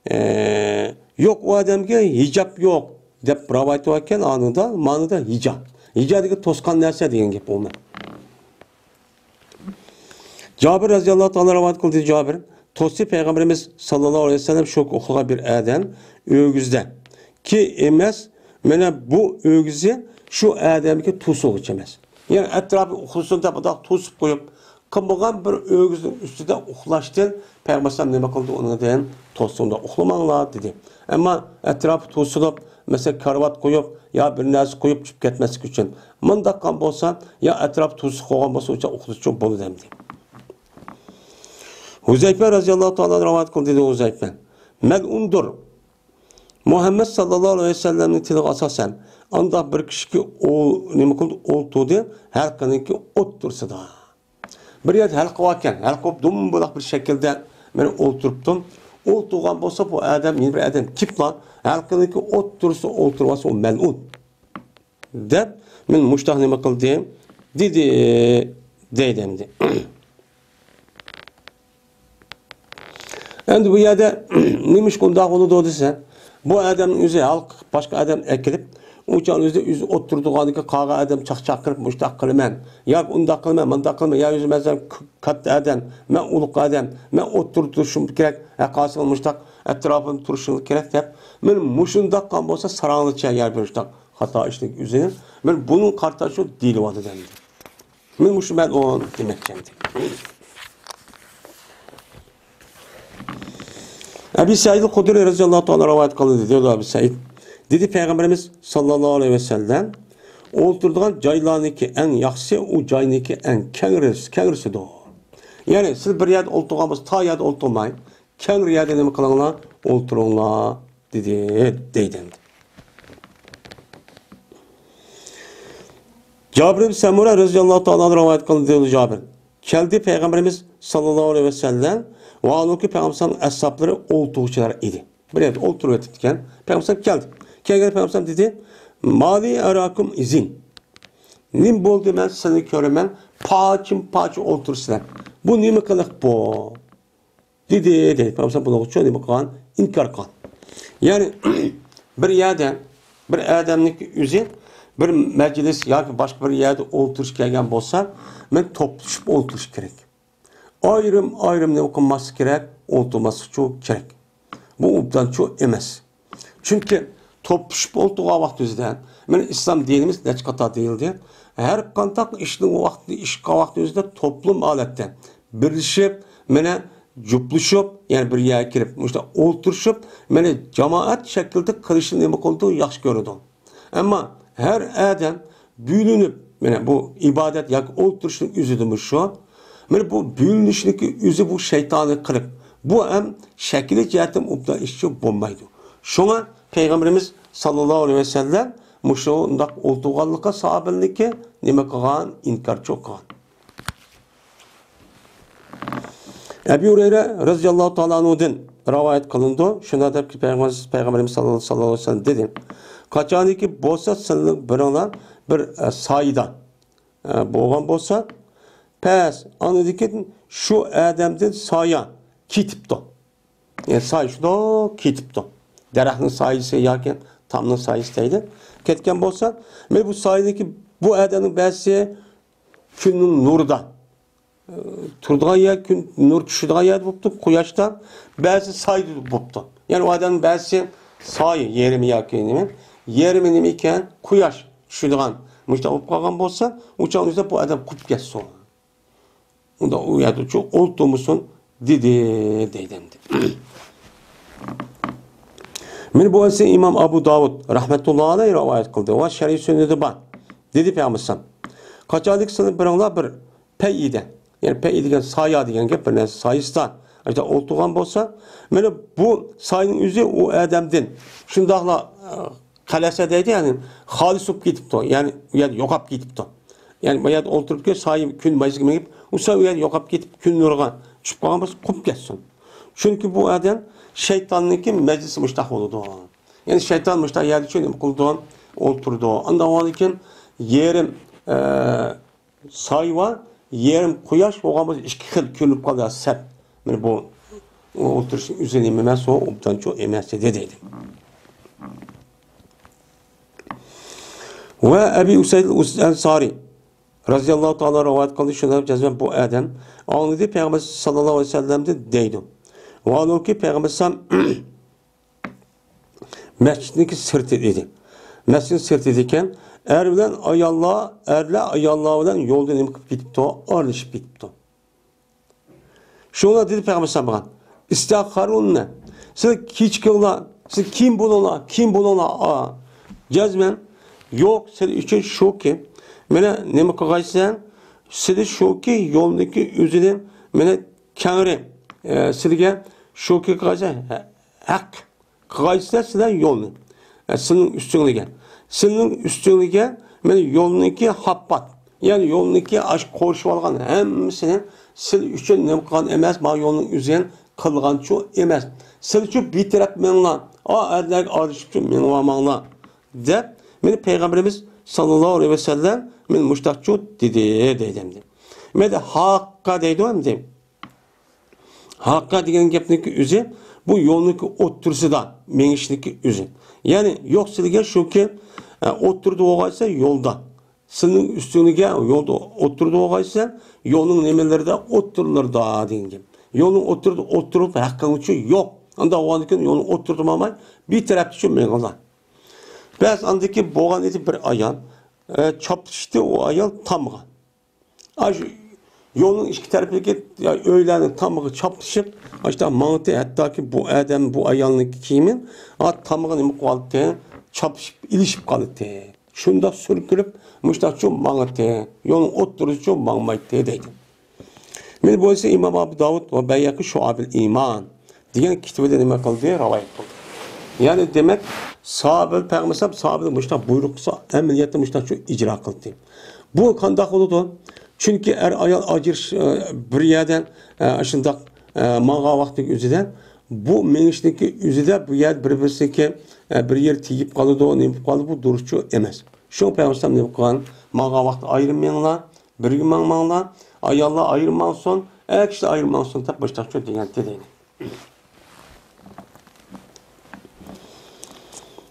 ئە، يوق، ئۇ ئادەمگە ھىجاب يوق دەپ رىۋايەت باركەن، ئانىدا، مانىدا ھىجا. ھىجا دېگەن توسقان نەرسە دېگەن گەپ ئومۇمەن. جابىر رەزىياللاھۇ تائالا رىۋايەت قىلدى، جابىر توسى پەيغەمبىرىمىز ساللاللاھۇ ئەلەيھى ۋەسەللەم شۇ ئۇخلىغان بىر ئادەم ئۆگزىدە. كى ئەمەس، مانا بۇ ئۆگزى شۇ ئادەمگە توسۇلغۇچە ئەمەس. يەنى ئەتراپى ئۇخلىسۇن دەپ ئۇنداق توسۇپ قويۇپ، قىلمىغان بىر ئۆگزىنىڭ ئۈستىدە ئۇخلاشتىن پەيغەمبەر ئەلەيھىسسالام نېمە قىلدى؟ ئۇنىڭدىن توسۇڭدا ئۇخلىماڭلار دېدى. ئەمما ئەتراپى توسۇلۇپ، مەسىلەن، كارىۋات قويۇپ يا بىر نەرسە قويۇپ چۈشۈپ كەتمەسلىك ئۈچۈن. مۇنداق قىلغان بولسا، يا ئەتراپى توسۇق قويغان بولسا، ئۇچا ئۇخلىسىچۇ بولىدۇ ئەمدى. ھۇزەيپە رەزىياللاھۇ تائالا رىۋايەت قىلدى، دېدى ھۇزەيپە. مەلئۇندۇر. مۇھەممەد ساللاللاھۇ ئەلەيھى ۋەسەللەمنىڭ تىلىغا ئاساسەن، ئانداق بىر كىشىكى ئۇ نېمە قىلدى؟ ئولتۇردى، ھەلقىنىڭكى ئوتتۇرىسىدا. بىر يەردە ھەلقە باركەن، ھەلقە بولۇپ دومبىلاق بىر شەكىلدە مانا ئولتۇرۇپتۇ. ئولتۇرغان بولسا بۇ ئادەم، يەنە بىر ئادەم كېلىپلا ھەلقىنىڭكى ئوتتۇرىسىدا ئولتۇرۇۋالسا ئۇ مەلئۇن دەپ، مانا مۇشۇنداق نېمە قىلدى؟ دېدى، دەيدۇ ئەمدى. ئەمدى بۇ يەردە نېمىشقا ئۇنداق بولىدۇ دېسە، بۇ ئادەمنىڭ ئۆزى ھەلقە باشقا ئادەم ئەكېلىپ، ئۇ چاغ ئۆزى، ئۆزى ئولتۇرىدىغاندىكى قالغان ئادەم چاقچاق قىلىپ مۇشۇنداق قىلىمەن ياكى ئۇنداق قىلىمەن، مۇنداق قىلىمەن، يا ئۆزى مەسىلەن ك-، كاتتا ئادەم، مەن ئۇلۇغ ئادەم، مەن ئولتۇرۇپ تۇرۇشۇم كېرەك، ھە، قالسىڭىز مۇشۇنداق ئەتراپىمدا تۇرۇشۇڭ كېرەك دەپ، مانا مۇشۇنداق قىلغان بولسا ساراڭلىچە يەر بېرىشتاق خاتا ئىشنىڭ ئۆزىنى، مانا بۇنىڭ قارىتا شۇ دېيىلىۋاتىدۇ ئەمدى. مانا مۇشۇ مەلئۇن دېمەكچى ئەمدى. ئەبى سەئىد خۇدرى رەزىياللاھۇ تائالا رىۋايەت قىلىندى، دېدى ئەبى سەئىد. دېدى پەيغەمبىرىمىز ساللاللاھۇ ئەلەيھى ۋەسەللەم، ئولتۇرىدىغان جايلارنىڭكى ئەڭ ياخشىسى ئۇ جاينىڭكى ئەڭ كەڭرىسى، كەڭرىسىدۇر. يەنى سىز بىر يەردە ئولتۇرغان بولسا، تار يەردە ئولتۇرماي، كەڭرى يەردە نېمە قىلىڭلار، ئولتۇرۇڭلار، دېدى، دەيدۇ ئەمدى. جابىر ئىبن سەمۇرە رەزىياللاھۇ تائالا ئانھۇ رىۋايەت قىلدى، دېدى جابىر. كەلدى پەيغەمبىرىمىز ساللاللاھۇ ئەلەيھى ۋەسەللەم، ۋاھالۇكى پەيغەمبىرىمىزنىڭ ئەسھابلىرى ئولتۇرغۇچىلار ئىدى. بىر يەردە ئولتۇرۇپ ئۆتۈپتىكەن. پەيغەمبىرىمىز كەلدى. كەلگەندە پەيغەمبىرىمىز دېدى، مالى ئاراكۇم ئىزىن. نېمە بولدى، مەن سىلەرنى كۆرىمەن، پاچىم پاچە ئولتۇرىسىلەر. بۇ نېمە قىلىق بۇ؟ دېدى، دەيدۇ. پەيغەمبەر بۇنىڭغا نېمە قىلغان؟ ئىنكار قىلغان. يەنى بىر يەردە، بىر ئادەمنىڭ ئۆزى بىر مەجلىس ياكى باشقا بىر يەردە ئولتۇرۇش كەلگەن بولسا، مەن توپلىشىپ ئولتۇرۇش كېرەك. ئايرىم-ئايرىم نېمە قىلماسلىق كېرەك؟ ئولتۇرماسلىقچۇ كېرەك. بۇ ئوبدانچۇ ئەمەس. چۈنكى توپلىشىپ ئولتۇرغان ۋاقتىمىزدا، مانا ئىسلام دىنىمىز نەچچە قاتار دېيىلدى. ھەر قانداق ئىشنىڭ ۋاقتى، ئىش قىلغان ۋاقتىمىزدا توپلۇم ھالەتتە بىرلىشىپ، مانا جۈپلىشىپ، يەنى بىر يەرگە كېلىپ، مۇشۇنداق ئولتۇرۇشۇپ، مانا جامائەت شەكلىدە قىلىشنى نېمە قىلىدۇ؟ ياخشى كۆرىدۇ. ئەمما ھەر ئادەم بۆلۈنۈپ، مانا بۇ ئىبادەت ياكى ئولتۇرۇشنىڭ ئۆزىدىمۇ شۇ. مانا بۇ بۆلۈنۈشنىڭكى ئۆزى بۇ شەيتانىي قىلىق. بۇ ھەم شەكلى جەھەتتىن ئوبدان ئىشچى بولمايدۇ. شۇڭا پەيغەمبىرىمىز ساللاللاھۇ ئەلەيھى ۋەسەللەم مۇشۇنداق ئولتۇرغانلىققا ساھابىلىرىنىڭكى نېمە قىلغان؟ ئىنكارچىلىق قىلغان. ئەبۇ ھۇرەيرە رەزىياللاھۇ تائالا ئەنھۇدىن رىۋايەت قىلىنىدۇ. شۇنداق دەپكى، پەيغەمبەر، پەيغەمبىرىمىز ساللاللاھۇ ئەلەيھى ۋەسەللەم دېدى، قاچانكى بولسا سىلەرنىڭ بىرىڭلار بىر، ئە، سايىدا، ئە، بولغان بولسا، پەس، ئاندىن كېيىن شۇ ئادەمدىن سايە كېتىپتۇ. يەنى سايە شۇنداق كېتىپتۇ. دەرەخنىڭ سايىسى ياكى تامنىڭ سايىسى دەيدۇ. كەتكەن بولسا، مانا بۇ سايىدىكى بۇ ئادەمنىڭ بەزىسى كۈننىڭ نۇرىدا، ئى، تۇرىدىغان يەر، كۈن نۇر چۈشىدىغان يەردە بوپتۇ، قۇياشتا، بەزى سايىدا بوپتۇ. يەنى ئۇ ئادەمنىڭ بەزىسى سايە، يېرىمى ياكى نېمە، يېرىمى نېمە ئىكەن، قۇياش چۈشىدىغان، مۇشۇنداق بولۇپ قالغان بولسا، ئۇ چاغدا بۇ ئادەم قۇتۇپ كەتسۇن. ئۇندا ئۇ يەردىچۇ ئولتۇرمىسۇن دېدى، دەيدۇ ئەمدى. مانا بۇ ھەدىسنى ئىمام ئەبۇ داۋۇد رەھمەتۇللاھى ئەلەيھى رىۋايەت قىلدى ۋە شەرھى سۈننىدە بار. دېدى پەيغەمبەر ئەلەيھىسسالام، قاچانكى سىلەر بىرىڭلار بىر پەيئىدە، يەنى پەيئىدە دېگەن سايە دېگەن گەپ، بىر نەرسە سايىسىدا ئاشۇنداق ئولتۇرغان بولسا، مانا بۇ سايىنىڭ ئۆزى ئۇ ئادەمدىن شۇنداقلا، ئە، قەلەسە دەيدۇ، يەنى خالىس بولۇپ كېتىپتۇ، يەنى ئۇ يەردە يوقاپ كېتىپتۇ. يەنى بۇ يەردە ئولتۇرۇپ كېلىپ، سايە كۈن بايىسىغا مېڭىپ، ئۇ سايە ئۇ يەردە يوقاپ كېتىپ، كۈن نۇرىغا چۈشۈپ قالغان بولسا، قۇتۇپ كەتسۇن. چۈنكى بۇ ئادەم شەيتاننىڭكى مەجلىسى مۇشۇنداق بولىدۇ. يەنى شەيتان مۇشۇنداق يەردە شۇ نېمە قىلىدۇ؟ ئولتۇرىدۇ. ئاندىن كېيىن يېرىم، ئە، سايە بار، يېرىم قۇياش بولغان بولسا، ئىككى خىل كۆرۈنۈپ قالىدۇ، سەت. مانا بۇ ئولتۇرۇشنىڭ ئۆزى نېمە ئەمەس، ئۇ ئوبدانچۇ ئەمەس دېدى، دەيدۇ. ۋە ئەبى ئۇسەيد ئەنسارى رەزىياللاھۇ تائالا رىۋايەت قىلدى، شۇنداق جەزمەن بۇ ئادەم ئاڭلىدى، پەيغەمبەر ساللاللاھۇ ئەلەيھى ۋەسەللەمدىن دەيدۇ. ۋاھالۇكى پەيغەمبەر مەسچىتنىڭكى سىرتى ئىدى. مەسچىتنىڭ سىرتى ئىدىكەن، ئەر بىلەن ئاياللار، ئەرلەر ئاياللار بىلەن يولدا نېمە قىلىپ كېتىپتۇ؟ ئارىلىشىپ كېتىپتۇ. شۇڭا دېدى پەيغەمبەر ساللاللاھۇ ئەلەيھى ۋەسەللەم، ئىستەخىرۇننە، سىلەر كېچىكىڭلار، سىلەر كېيىن بولۇڭلار، كېيىن بولۇڭلار. ئا، جەزمەن يوق، سىلەر ئۈچۈن شۇكى، مانا نېمە قىلغايسەن؟ سىلەر شۇكى يولنىڭكى ئۆزىنى، مانا كەڭرى، ئە، سىلەرگە شۇكى قىلغايسەن، ھە-، ھەق قىلغايسىلەر سىلەر يولنى. ئە، سىلىنىڭ ئۈستۈڭلىگە. سىلىنىڭ ئۈستۈڭلىگە، مانا يولنىڭكى ھاپپات. يەنى يولنىڭكى ئاش قورشىۋالغان ھەممىسىنى سىل ئۈچۈن نېمە قىلغان ئەمەس، ما يولنىڭ ئۆزىگە قىلغانچۇ ئەمەس. سىلچۇ بىتەرەپ مېڭىڭلار. ئا، ئەرلەرگە ئارىلىشىپچۇ مېڭىۋالماڭلار. دەپ، مانا پەيغەمبىرىمىز ساللاللاھۇ ئەلەيھى ۋەسەللەم مانا مۇشتاقچۇ دېدى، دەيدۇ ئەمدى. مەيلى ھاققا دەيدۇ ئەمدى. ھاققا دېگەن گەپنىڭكى ئۆزى، بۇ يولنىڭكى ئوتتۇرىسىدا مېڭىشنىڭكى ئۆزى. يەنى يوق سىلىگە شۇكى، ئە، ئوتتۇرىدا بولغايسەن يولدا. سىلىنىڭ ئۈستۈڭلىگە يولدا ئوتتۇرىدا بولغايسەن، يولنىڭ نېمىلىرىدا ئوتتۇرىلىرىدا دېگەن گەپ. يولنىڭ ئوتتۇرىدا ئوتتۇرۇپ ھەققىڭ ئۈچۈن يوق. ئانداق بولغاندىكىن يولنىڭ ئوتتۇرىدا بولماي، بىر تەرەپتە شۇ مېڭىڭلار. بەس ئاندىكى بولغان ئىدى بىر ئايال، ئە، چاپلىشتى ئۇ ئايال تامغا. ئاشۇ يولنىڭ ئىككى تەرىپىدىكى ئۆيلەرنىڭ تامىقى چاپلىشىپ، ئاشۇنداق ماڭدى. ھەتتاكى بۇ ئادەم، بۇ ئايالنىڭ كىيىمى، ئا، تامىقى نېمە قىلىۋالدى؟ چاپلىشىپ، ئېلىشىپ قالدى. شۇنداق سۈركىلىپ، مۇشۇنداقچۇ ماڭدى. يولنىڭ ئوتتۇرىسىچۇ ماڭمايتتى، دەيدۇ. مانا بۇ ئىسى ئىمام ئابۇ داۋۇد ۋە بەيھەقى شۇئابىل ئىمان دېگەن كىتابىدا نېمە قىلدى؟ رىۋايەت قىلدى. يەنى دېمەك، ساھابە پەيغەمبەر ساھابە مۇشۇنداق بۇيرۇق قىلسا، ئەمەلىيەتتە مۇشۇنداقچۇ ئىجرا قىلدى. بۇ قانداق بولىدۇ؟ چۈنكى ئەر-ئايال ئاجرىشىش، ئە، بىر يەردە، ئە، ئاشۇنداق، ئە، ماڭغان ۋاقتىنىڭ ئۆزىدە، بۇ مېڭىشنىڭكى ئۆزىدە بۇ يەردە بىر-بىرسىگە، ئە، بىر يېرى تېگىپ قالىدۇ، نېمە بولۇپ قالىدۇ، بۇ دۇرۇسچۇ ئەمەس. شۇڭا پەيغەمبەر ئالەيھىسسالام نېمە قىلغان؟ ماڭغان ۋاقىتتا ئايرىم مېڭىڭلار، بىرگە ماڭماڭلار، ئاياللار ئايرىم ماڭسۇن، ئەر كىشىلەر ئايرىم ماڭسۇن دەپ مۇشۇنداق دېگەن دېدى.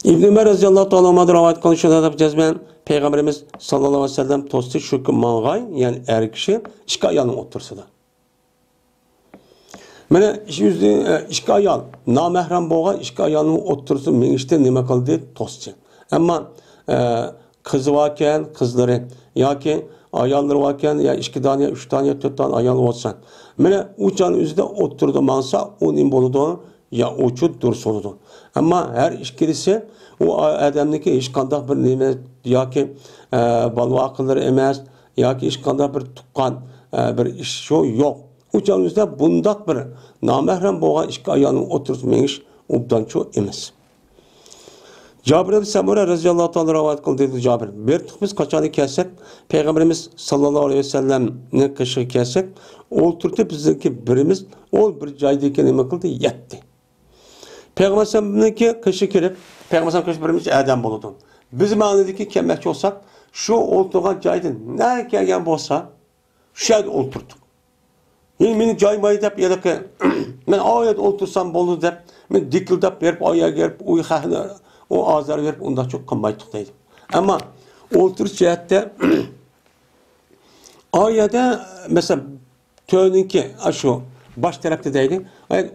ئىبن ئۆمەر رەزىياللاھۇ تائالا ئەنھۇدىن رىۋايەت قىلىنىشىدا جەزمەن پەيغەمبىرىمىز ساللاللاھۇ ئەلەيھى ۋەسەللەم توستى، شۇكى ماڭغاي، يەنى ئەر كىشى ئىككى ئايالنىڭ ئوتتۇرىسىدا. مانا شۇ يۈزدىن، ئىككى ئايال، نامەھرەم بولغان ئىككى ئايالنىڭ ئوتتۇرىسىدا مېڭىشتى، نېمە قىلدى؟ توستى. ئەمما، ئە، قىزى باركەن، قىزلىرى ياكى ئاياللىرى باركەن، يا ئىككى دانە، يا ئۈچ دانە، يا تۆت دانە ئايال بولسا، مانا ئۇ چاغنىڭ ئۆزىدە ئوتتۇرىدا ماڭسا، ئۇ نېمە بولىدۇ؟ يا ئوچۇ دۇرۇس بولىدۇ. ئەمما ھەر ئىككىلىسى ئۇ ئادەمنىڭكى ھېچقانداق بىر نېمە ياكى، ئە، بالا-ۋاقىلىرى ئەمەس، ياكى ھېچقانداق بىر تۇغقان، ئە، بىر ئىش شۇ يوق. ئۇ چاغنىڭ ئۆزىدە بۇنداق بىر نامەھرەم بولغان ئىككى ئايالنىڭ ئوتتۇرىسىدا مېڭىش ئوبدانچۇ ئەمەس. جابىر ئىبن سەمۇرە رەزىياللاھۇ تائالا رىۋايەت قىلدى، دېدى جابىر. بىر تۇغ بىز قاچانكى كەلسەك، پەيغەمبىرىمىز ساللاللاھۇ ئەلەيھى ۋەسەللەمنىڭ قېشىغا كەلسەك، ئولتۇردى بىزنىڭكى بىرىمىز، ئۇ بىر جايدىكى نېمە قىلدى؟ يەتتى. پەيغەمبەر ئەلەيھىسسالامنىڭكى قېشىغا كېلىپ، پەيغەمبەر ئەلەيھىسسالام قېشىدا بىرىمىز ئادەم بولىدۇ. بىز ماڭىدىكى كەلمەكچى بولساق، شۇ ئولتۇرغان جايدىن نەگە كەلگەن بولسا، شۇ يەردە ئولتۇردۇق. يەنى مېنى جايماي دەپ، ھېلىقى، مەن ئاۋۇ يەردە ئولتۇرسام بولىدۇ دەپ، مەن دىكىلداپ بېرىپ، ئاۋۇ يەرگە بېرىپ، ئۇ خەقنى، ئۇ ئازار بېرىپ، ئۇنداقچۇ قىلمايتتۇق دەيدۇ. ئەمما ئولتۇرۇش جەھەتتە، ئاۋۇ يەردە، مەسىلەن، تۆرنىڭكى، ئاشۇ باش تەرەپتە دەيلى،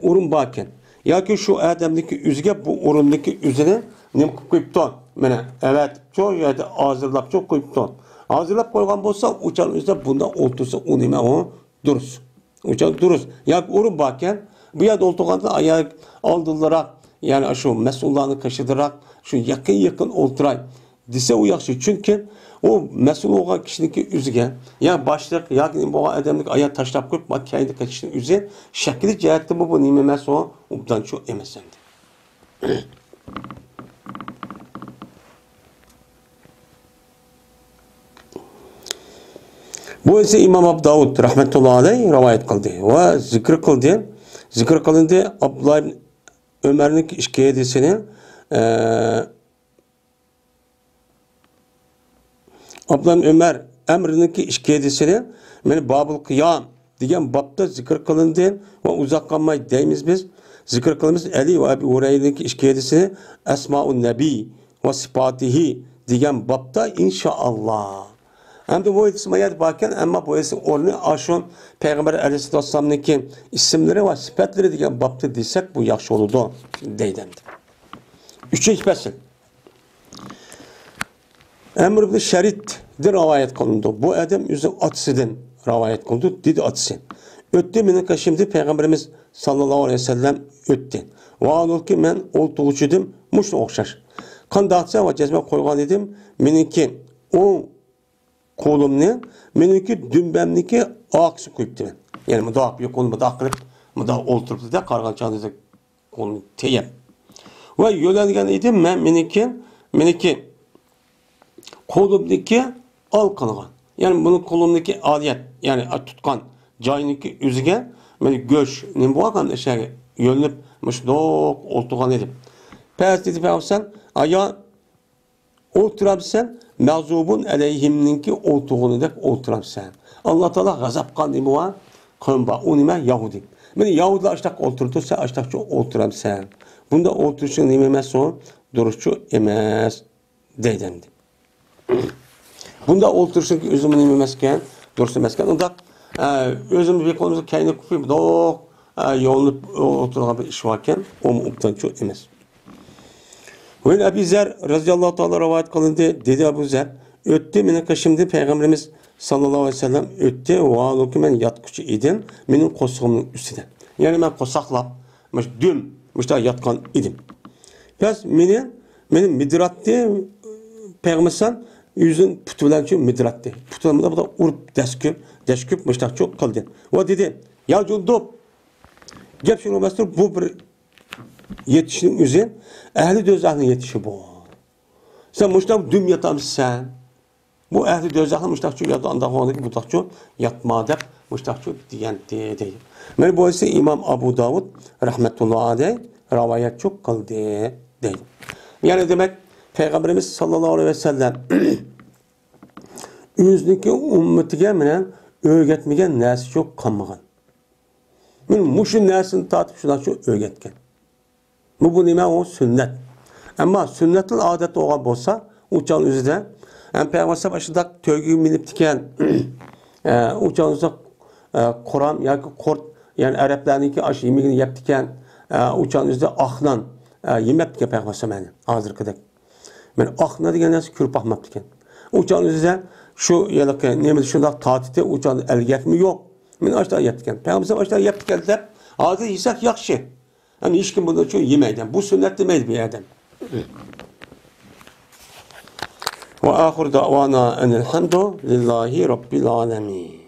ئورۇن باركەن. ياكى شۇ ئادەمنىڭكى ئۆزىگە بۇ ئورۇندىكى ئۆزىنى نېمە قىلىپ قويۇپتۇ؟ مانا، ئەۋەتىپچۇ، يەردە ھازىرلاپچۇ قويۇپتۇ. ھازىرلاپ قويغان بولسا، ئۇ چاغ ئۆزىدە بۇنداق ئولتۇرسا، ئۇ نېمە ئۇ؟ دۇرۇس. ئۇ چاغ دۇرۇس. ياكى ئورۇن باركەن، بۇ يەردە ئولتۇرغاندا ئاياق ئالدىنراق، يەنى شۇ مەسئۇللارنىڭ قېشىدىراق، شۇ يېقىن-يېقىن ئولتۇراي دېسە، ئۇ ياخشى. چۈنكى ئۇ مەسئۇل بولغان كىشىنىڭكى ئۆزىگە، يا باشلىق، ياكى نېمە بولغان ئادەمنىڭكى ئاياق تاشلاپ قويۇپ، ما كەينىدە قېچىشنىڭ ئۆزى شەكلى جەھەتتىنمۇ بۇ نېمە ئەمەس، ئۇ ئوبدانچۇ ئەمەس ئەمدى. بۇ ئىسى ئىمام ئابۇ داۋۇد رەھمەتۇللا ئەلەيھ رىۋايەت قىلدى ۋە زىكىر قىلدى. زىكىر قىلىندى. ئابدۇللا ئىبن ئۆمەرنىڭ ئىككى ھەدىسىنى، ئە، ئابدۇللا ئۆمەر ئەمرىنىڭكى ئىككى ھەدىسىنى، مانا بابۇل قىيام دېگەن بابتا زىكىر قىلىندى ۋە ئۇزاق قالماي دەيمىز بىز، زىكىر قىلىمىز ئەلى ۋە ئەبى ھۇرەيرىنىڭكى ئىككى ھەدىسىنى ئەسمائۇن نەبىي ۋە سىپاتىھى دېگەن بابتا، ئىنشائاللا. ئەمدى بۇ ھەدىس ما يەردە باركەن، ئەمما بۇ ھەدىسنىڭ ئورنى ئاشۇ پەيغەمبەر ئەلەيھىسسالامنىڭكى ئىسىملىرى ۋە سىپەتلىرى دېگەن بابتا دېسەك، بۇ ياخشى بولىدۇ دەيدۇ ئەمدى. ئۈچىنچى پەسىل. ئەمر ئىبن شەرىدتىن رىۋايەت قىلىنىدۇ. بۇ ئادەم ئۆزى ئاتىسىدىن رىۋايەت قىلىدۇ. دېدى ئاتىسى، ئۆتتى مېنىڭ قېشىمدىن پەيغەمبىرىمىز ساللاللاھۇ ئەلەيھى ۋەسەللەم ئۆتتى. ۋاھالبۇكى، مەن ئولتۇرغۇچىدىم مۇشۇنىڭغا ئوخشاش. قانداق دېسە، ۋە جەزمەن قويغان ئىدىم، مېنىڭكى ئوڭ قولۇمنى مېنىڭكى دۈمبەمنىڭكى ئارقىسىغا قويۇپتىمەن. يەنى مۇنداق بىر قولنى مۇنداق قىلىپ، مۇنداق ئولتۇرۇپتۇ-دە، قارىغان چاغدا قولنى تېيىپ. ۋە يۆلەنگەن ئىدىم مەن مېنىڭكى، مېنىڭكى قولۇمدىكى ئال قىلغان. يەنى بۇنى قولۇمدىكى ئالىيەت، يەنى تۇتقان جاينىڭكى ئۆزىگە مانا گۆش نېمە بولغان ئىشەرگە يۆلىنىپ مۇشۇنداق ئولتۇرغان ئىدىم. پەس دېدى پەيغەمبەر، ئايا، ئولتۇرامسەن، مەغزۇبۇن ئەلەيھىمنىڭكى ئولتۇرغىنىدەك ئولتۇرامسەن؟ ئاللا تائالا غەزەپ قىلغان نېمە بار؟ قەۋم بار. ئۇ نېمە؟ يەھۇدىي. مانا يەھۇدىيلار ئاشتاق ئولتۇرىدۇ، سەن ئاشتاقچە ئولتۇرامسەن؟ بۇنداق ئولتۇرۇشۇڭ نېمە ئەمەس ئۇ؟ دۇرۇسچۇ ئەمەس دەيدۇ ئەمدى. بۇنداق ئولتۇرۇشنىڭ ئۆزىمۇ نېمە ئەمەسكەن؟ دۇرۇس ئەمەسكەن. ئۇنداق، ئە، ئۆزىمىز بىر قولىمىزنى كەينىگە قويۇپ، مۇنداق، ئە، يولىنىپ ئولتۇرغان بىر ئىش باركەن، ئۇمۇ ئوبدانچۇ ئەمەس. ۋە ئەبى زەر رەزىياللاھۇ تائالا رىۋايەت قىلىندى. دېدى ئەبۇ زەر، ئۆتتى مېنىڭ قېشىمدىن پەيغەمبىرىمىز ساللاللاھۇ ئەلەيھى ۋەسەللەم ئۆتتى. ۋاھالبۇكى، مەن ياتقۇچى ئىدىم مېنىڭ قورسىقىمنىڭ ئۈستىدە. يەنى مەن قورساقلاپ، مۇشۇ دۈم، مۇشۇنداق ياتقان ئىدىم. پەس مېنى، مېنى مىدىراتتى، پەيغەمبەر ئۆزىنىڭ پۇتى بىلەن شۇ مىدىراتتى. پۇتى بىلەن بۇنداق، بۇنداق ئۇرۇپ، دەسكۈپ، دەسكۈپ مۇشۇنداق چوق قىلدى. ۋە دېدى، يا جۇندۇب، گەپ شۇنىڭ ئەمەستۇر، بۇ بىر يېتىشنىڭ ئۆزى ئەھلى دوزاخنىڭ يېتىشى بۇ. سەن مۇشۇنداق دۈم ياتامسەن؟ بۇ ئەھلى دوزاخنى مۇشتاقچۇ ياتىدۇ، ئانداق بولغاندىكىن بۇنداقچۇ ياتما دەپ مۇشتاقچۇ دېگەنتى دەيدۇ. مانا بۇ ھەدىسنى ئىمام ئەبۇ داۋۇد رەھمەتۇللا ئەلەيھ رىۋايەتچۇ قىلدى دەيدۇ. يەنى دېمەك، پەيغەمبىرىمىز ساللاللاھۇ ئەلەيھى ۋەسەللەم ئۆزىنىڭكى ئۈممىتىگە مانا ئۆگەتمىگەن نەرسىچۇ قالمىغان. مانا مۇشۇ نەرسىنى تارتىپ شۇنداقچۇ ئۆگەتكەن. بۇ، بۇ نېمە؟ ئۇ سۈننەت. ئەمما سۈننەتتىن ئادەت بولغان بولسا، ئۇ چاغنىڭ ئۆزىدە، ھەم پەيغەمبەر ئاشۇنداق تۆگىگە مىنىپتىكەن، ئە، ئۇ چاغنىڭ ئۆزىدە، ئە، قورام ياكى قۇرت، يەنى ئەرەبلەرنىڭكى ئاشۇ يېمىكىنى يەپتىكەن، ئە، ئۇ چاغنىڭ ئۆزىدە ئاق نان، ئە، يېمەپتىكەن پەيغەمبەر ئەلەيھىسسالام ھازىرقىدەك. مانا ئاق نان دېگەن نەرسە كۆرۈپ باقماپتىكەن. ئۇ چاغنىڭ ئۆزىدە شۇ ھېلىقى نېمىدە شۇنداق تارتتى، ئۇ چاغدا ئەلگەكمۇ يوق. مانا ئاشۇنداق يەپتىكەن. پەيغەمبەر ئاشۇنداق يەپتىكەن دەپ، ھازىر يېسەك ياخشى. ئەمما ھېچكىم بۇنى شۇ يېمەيدۇ. بۇ سۈننەت دېمەيدۇ بۇ ئادەم. وآخر دعوانا أن الحمد لله رب العالمين.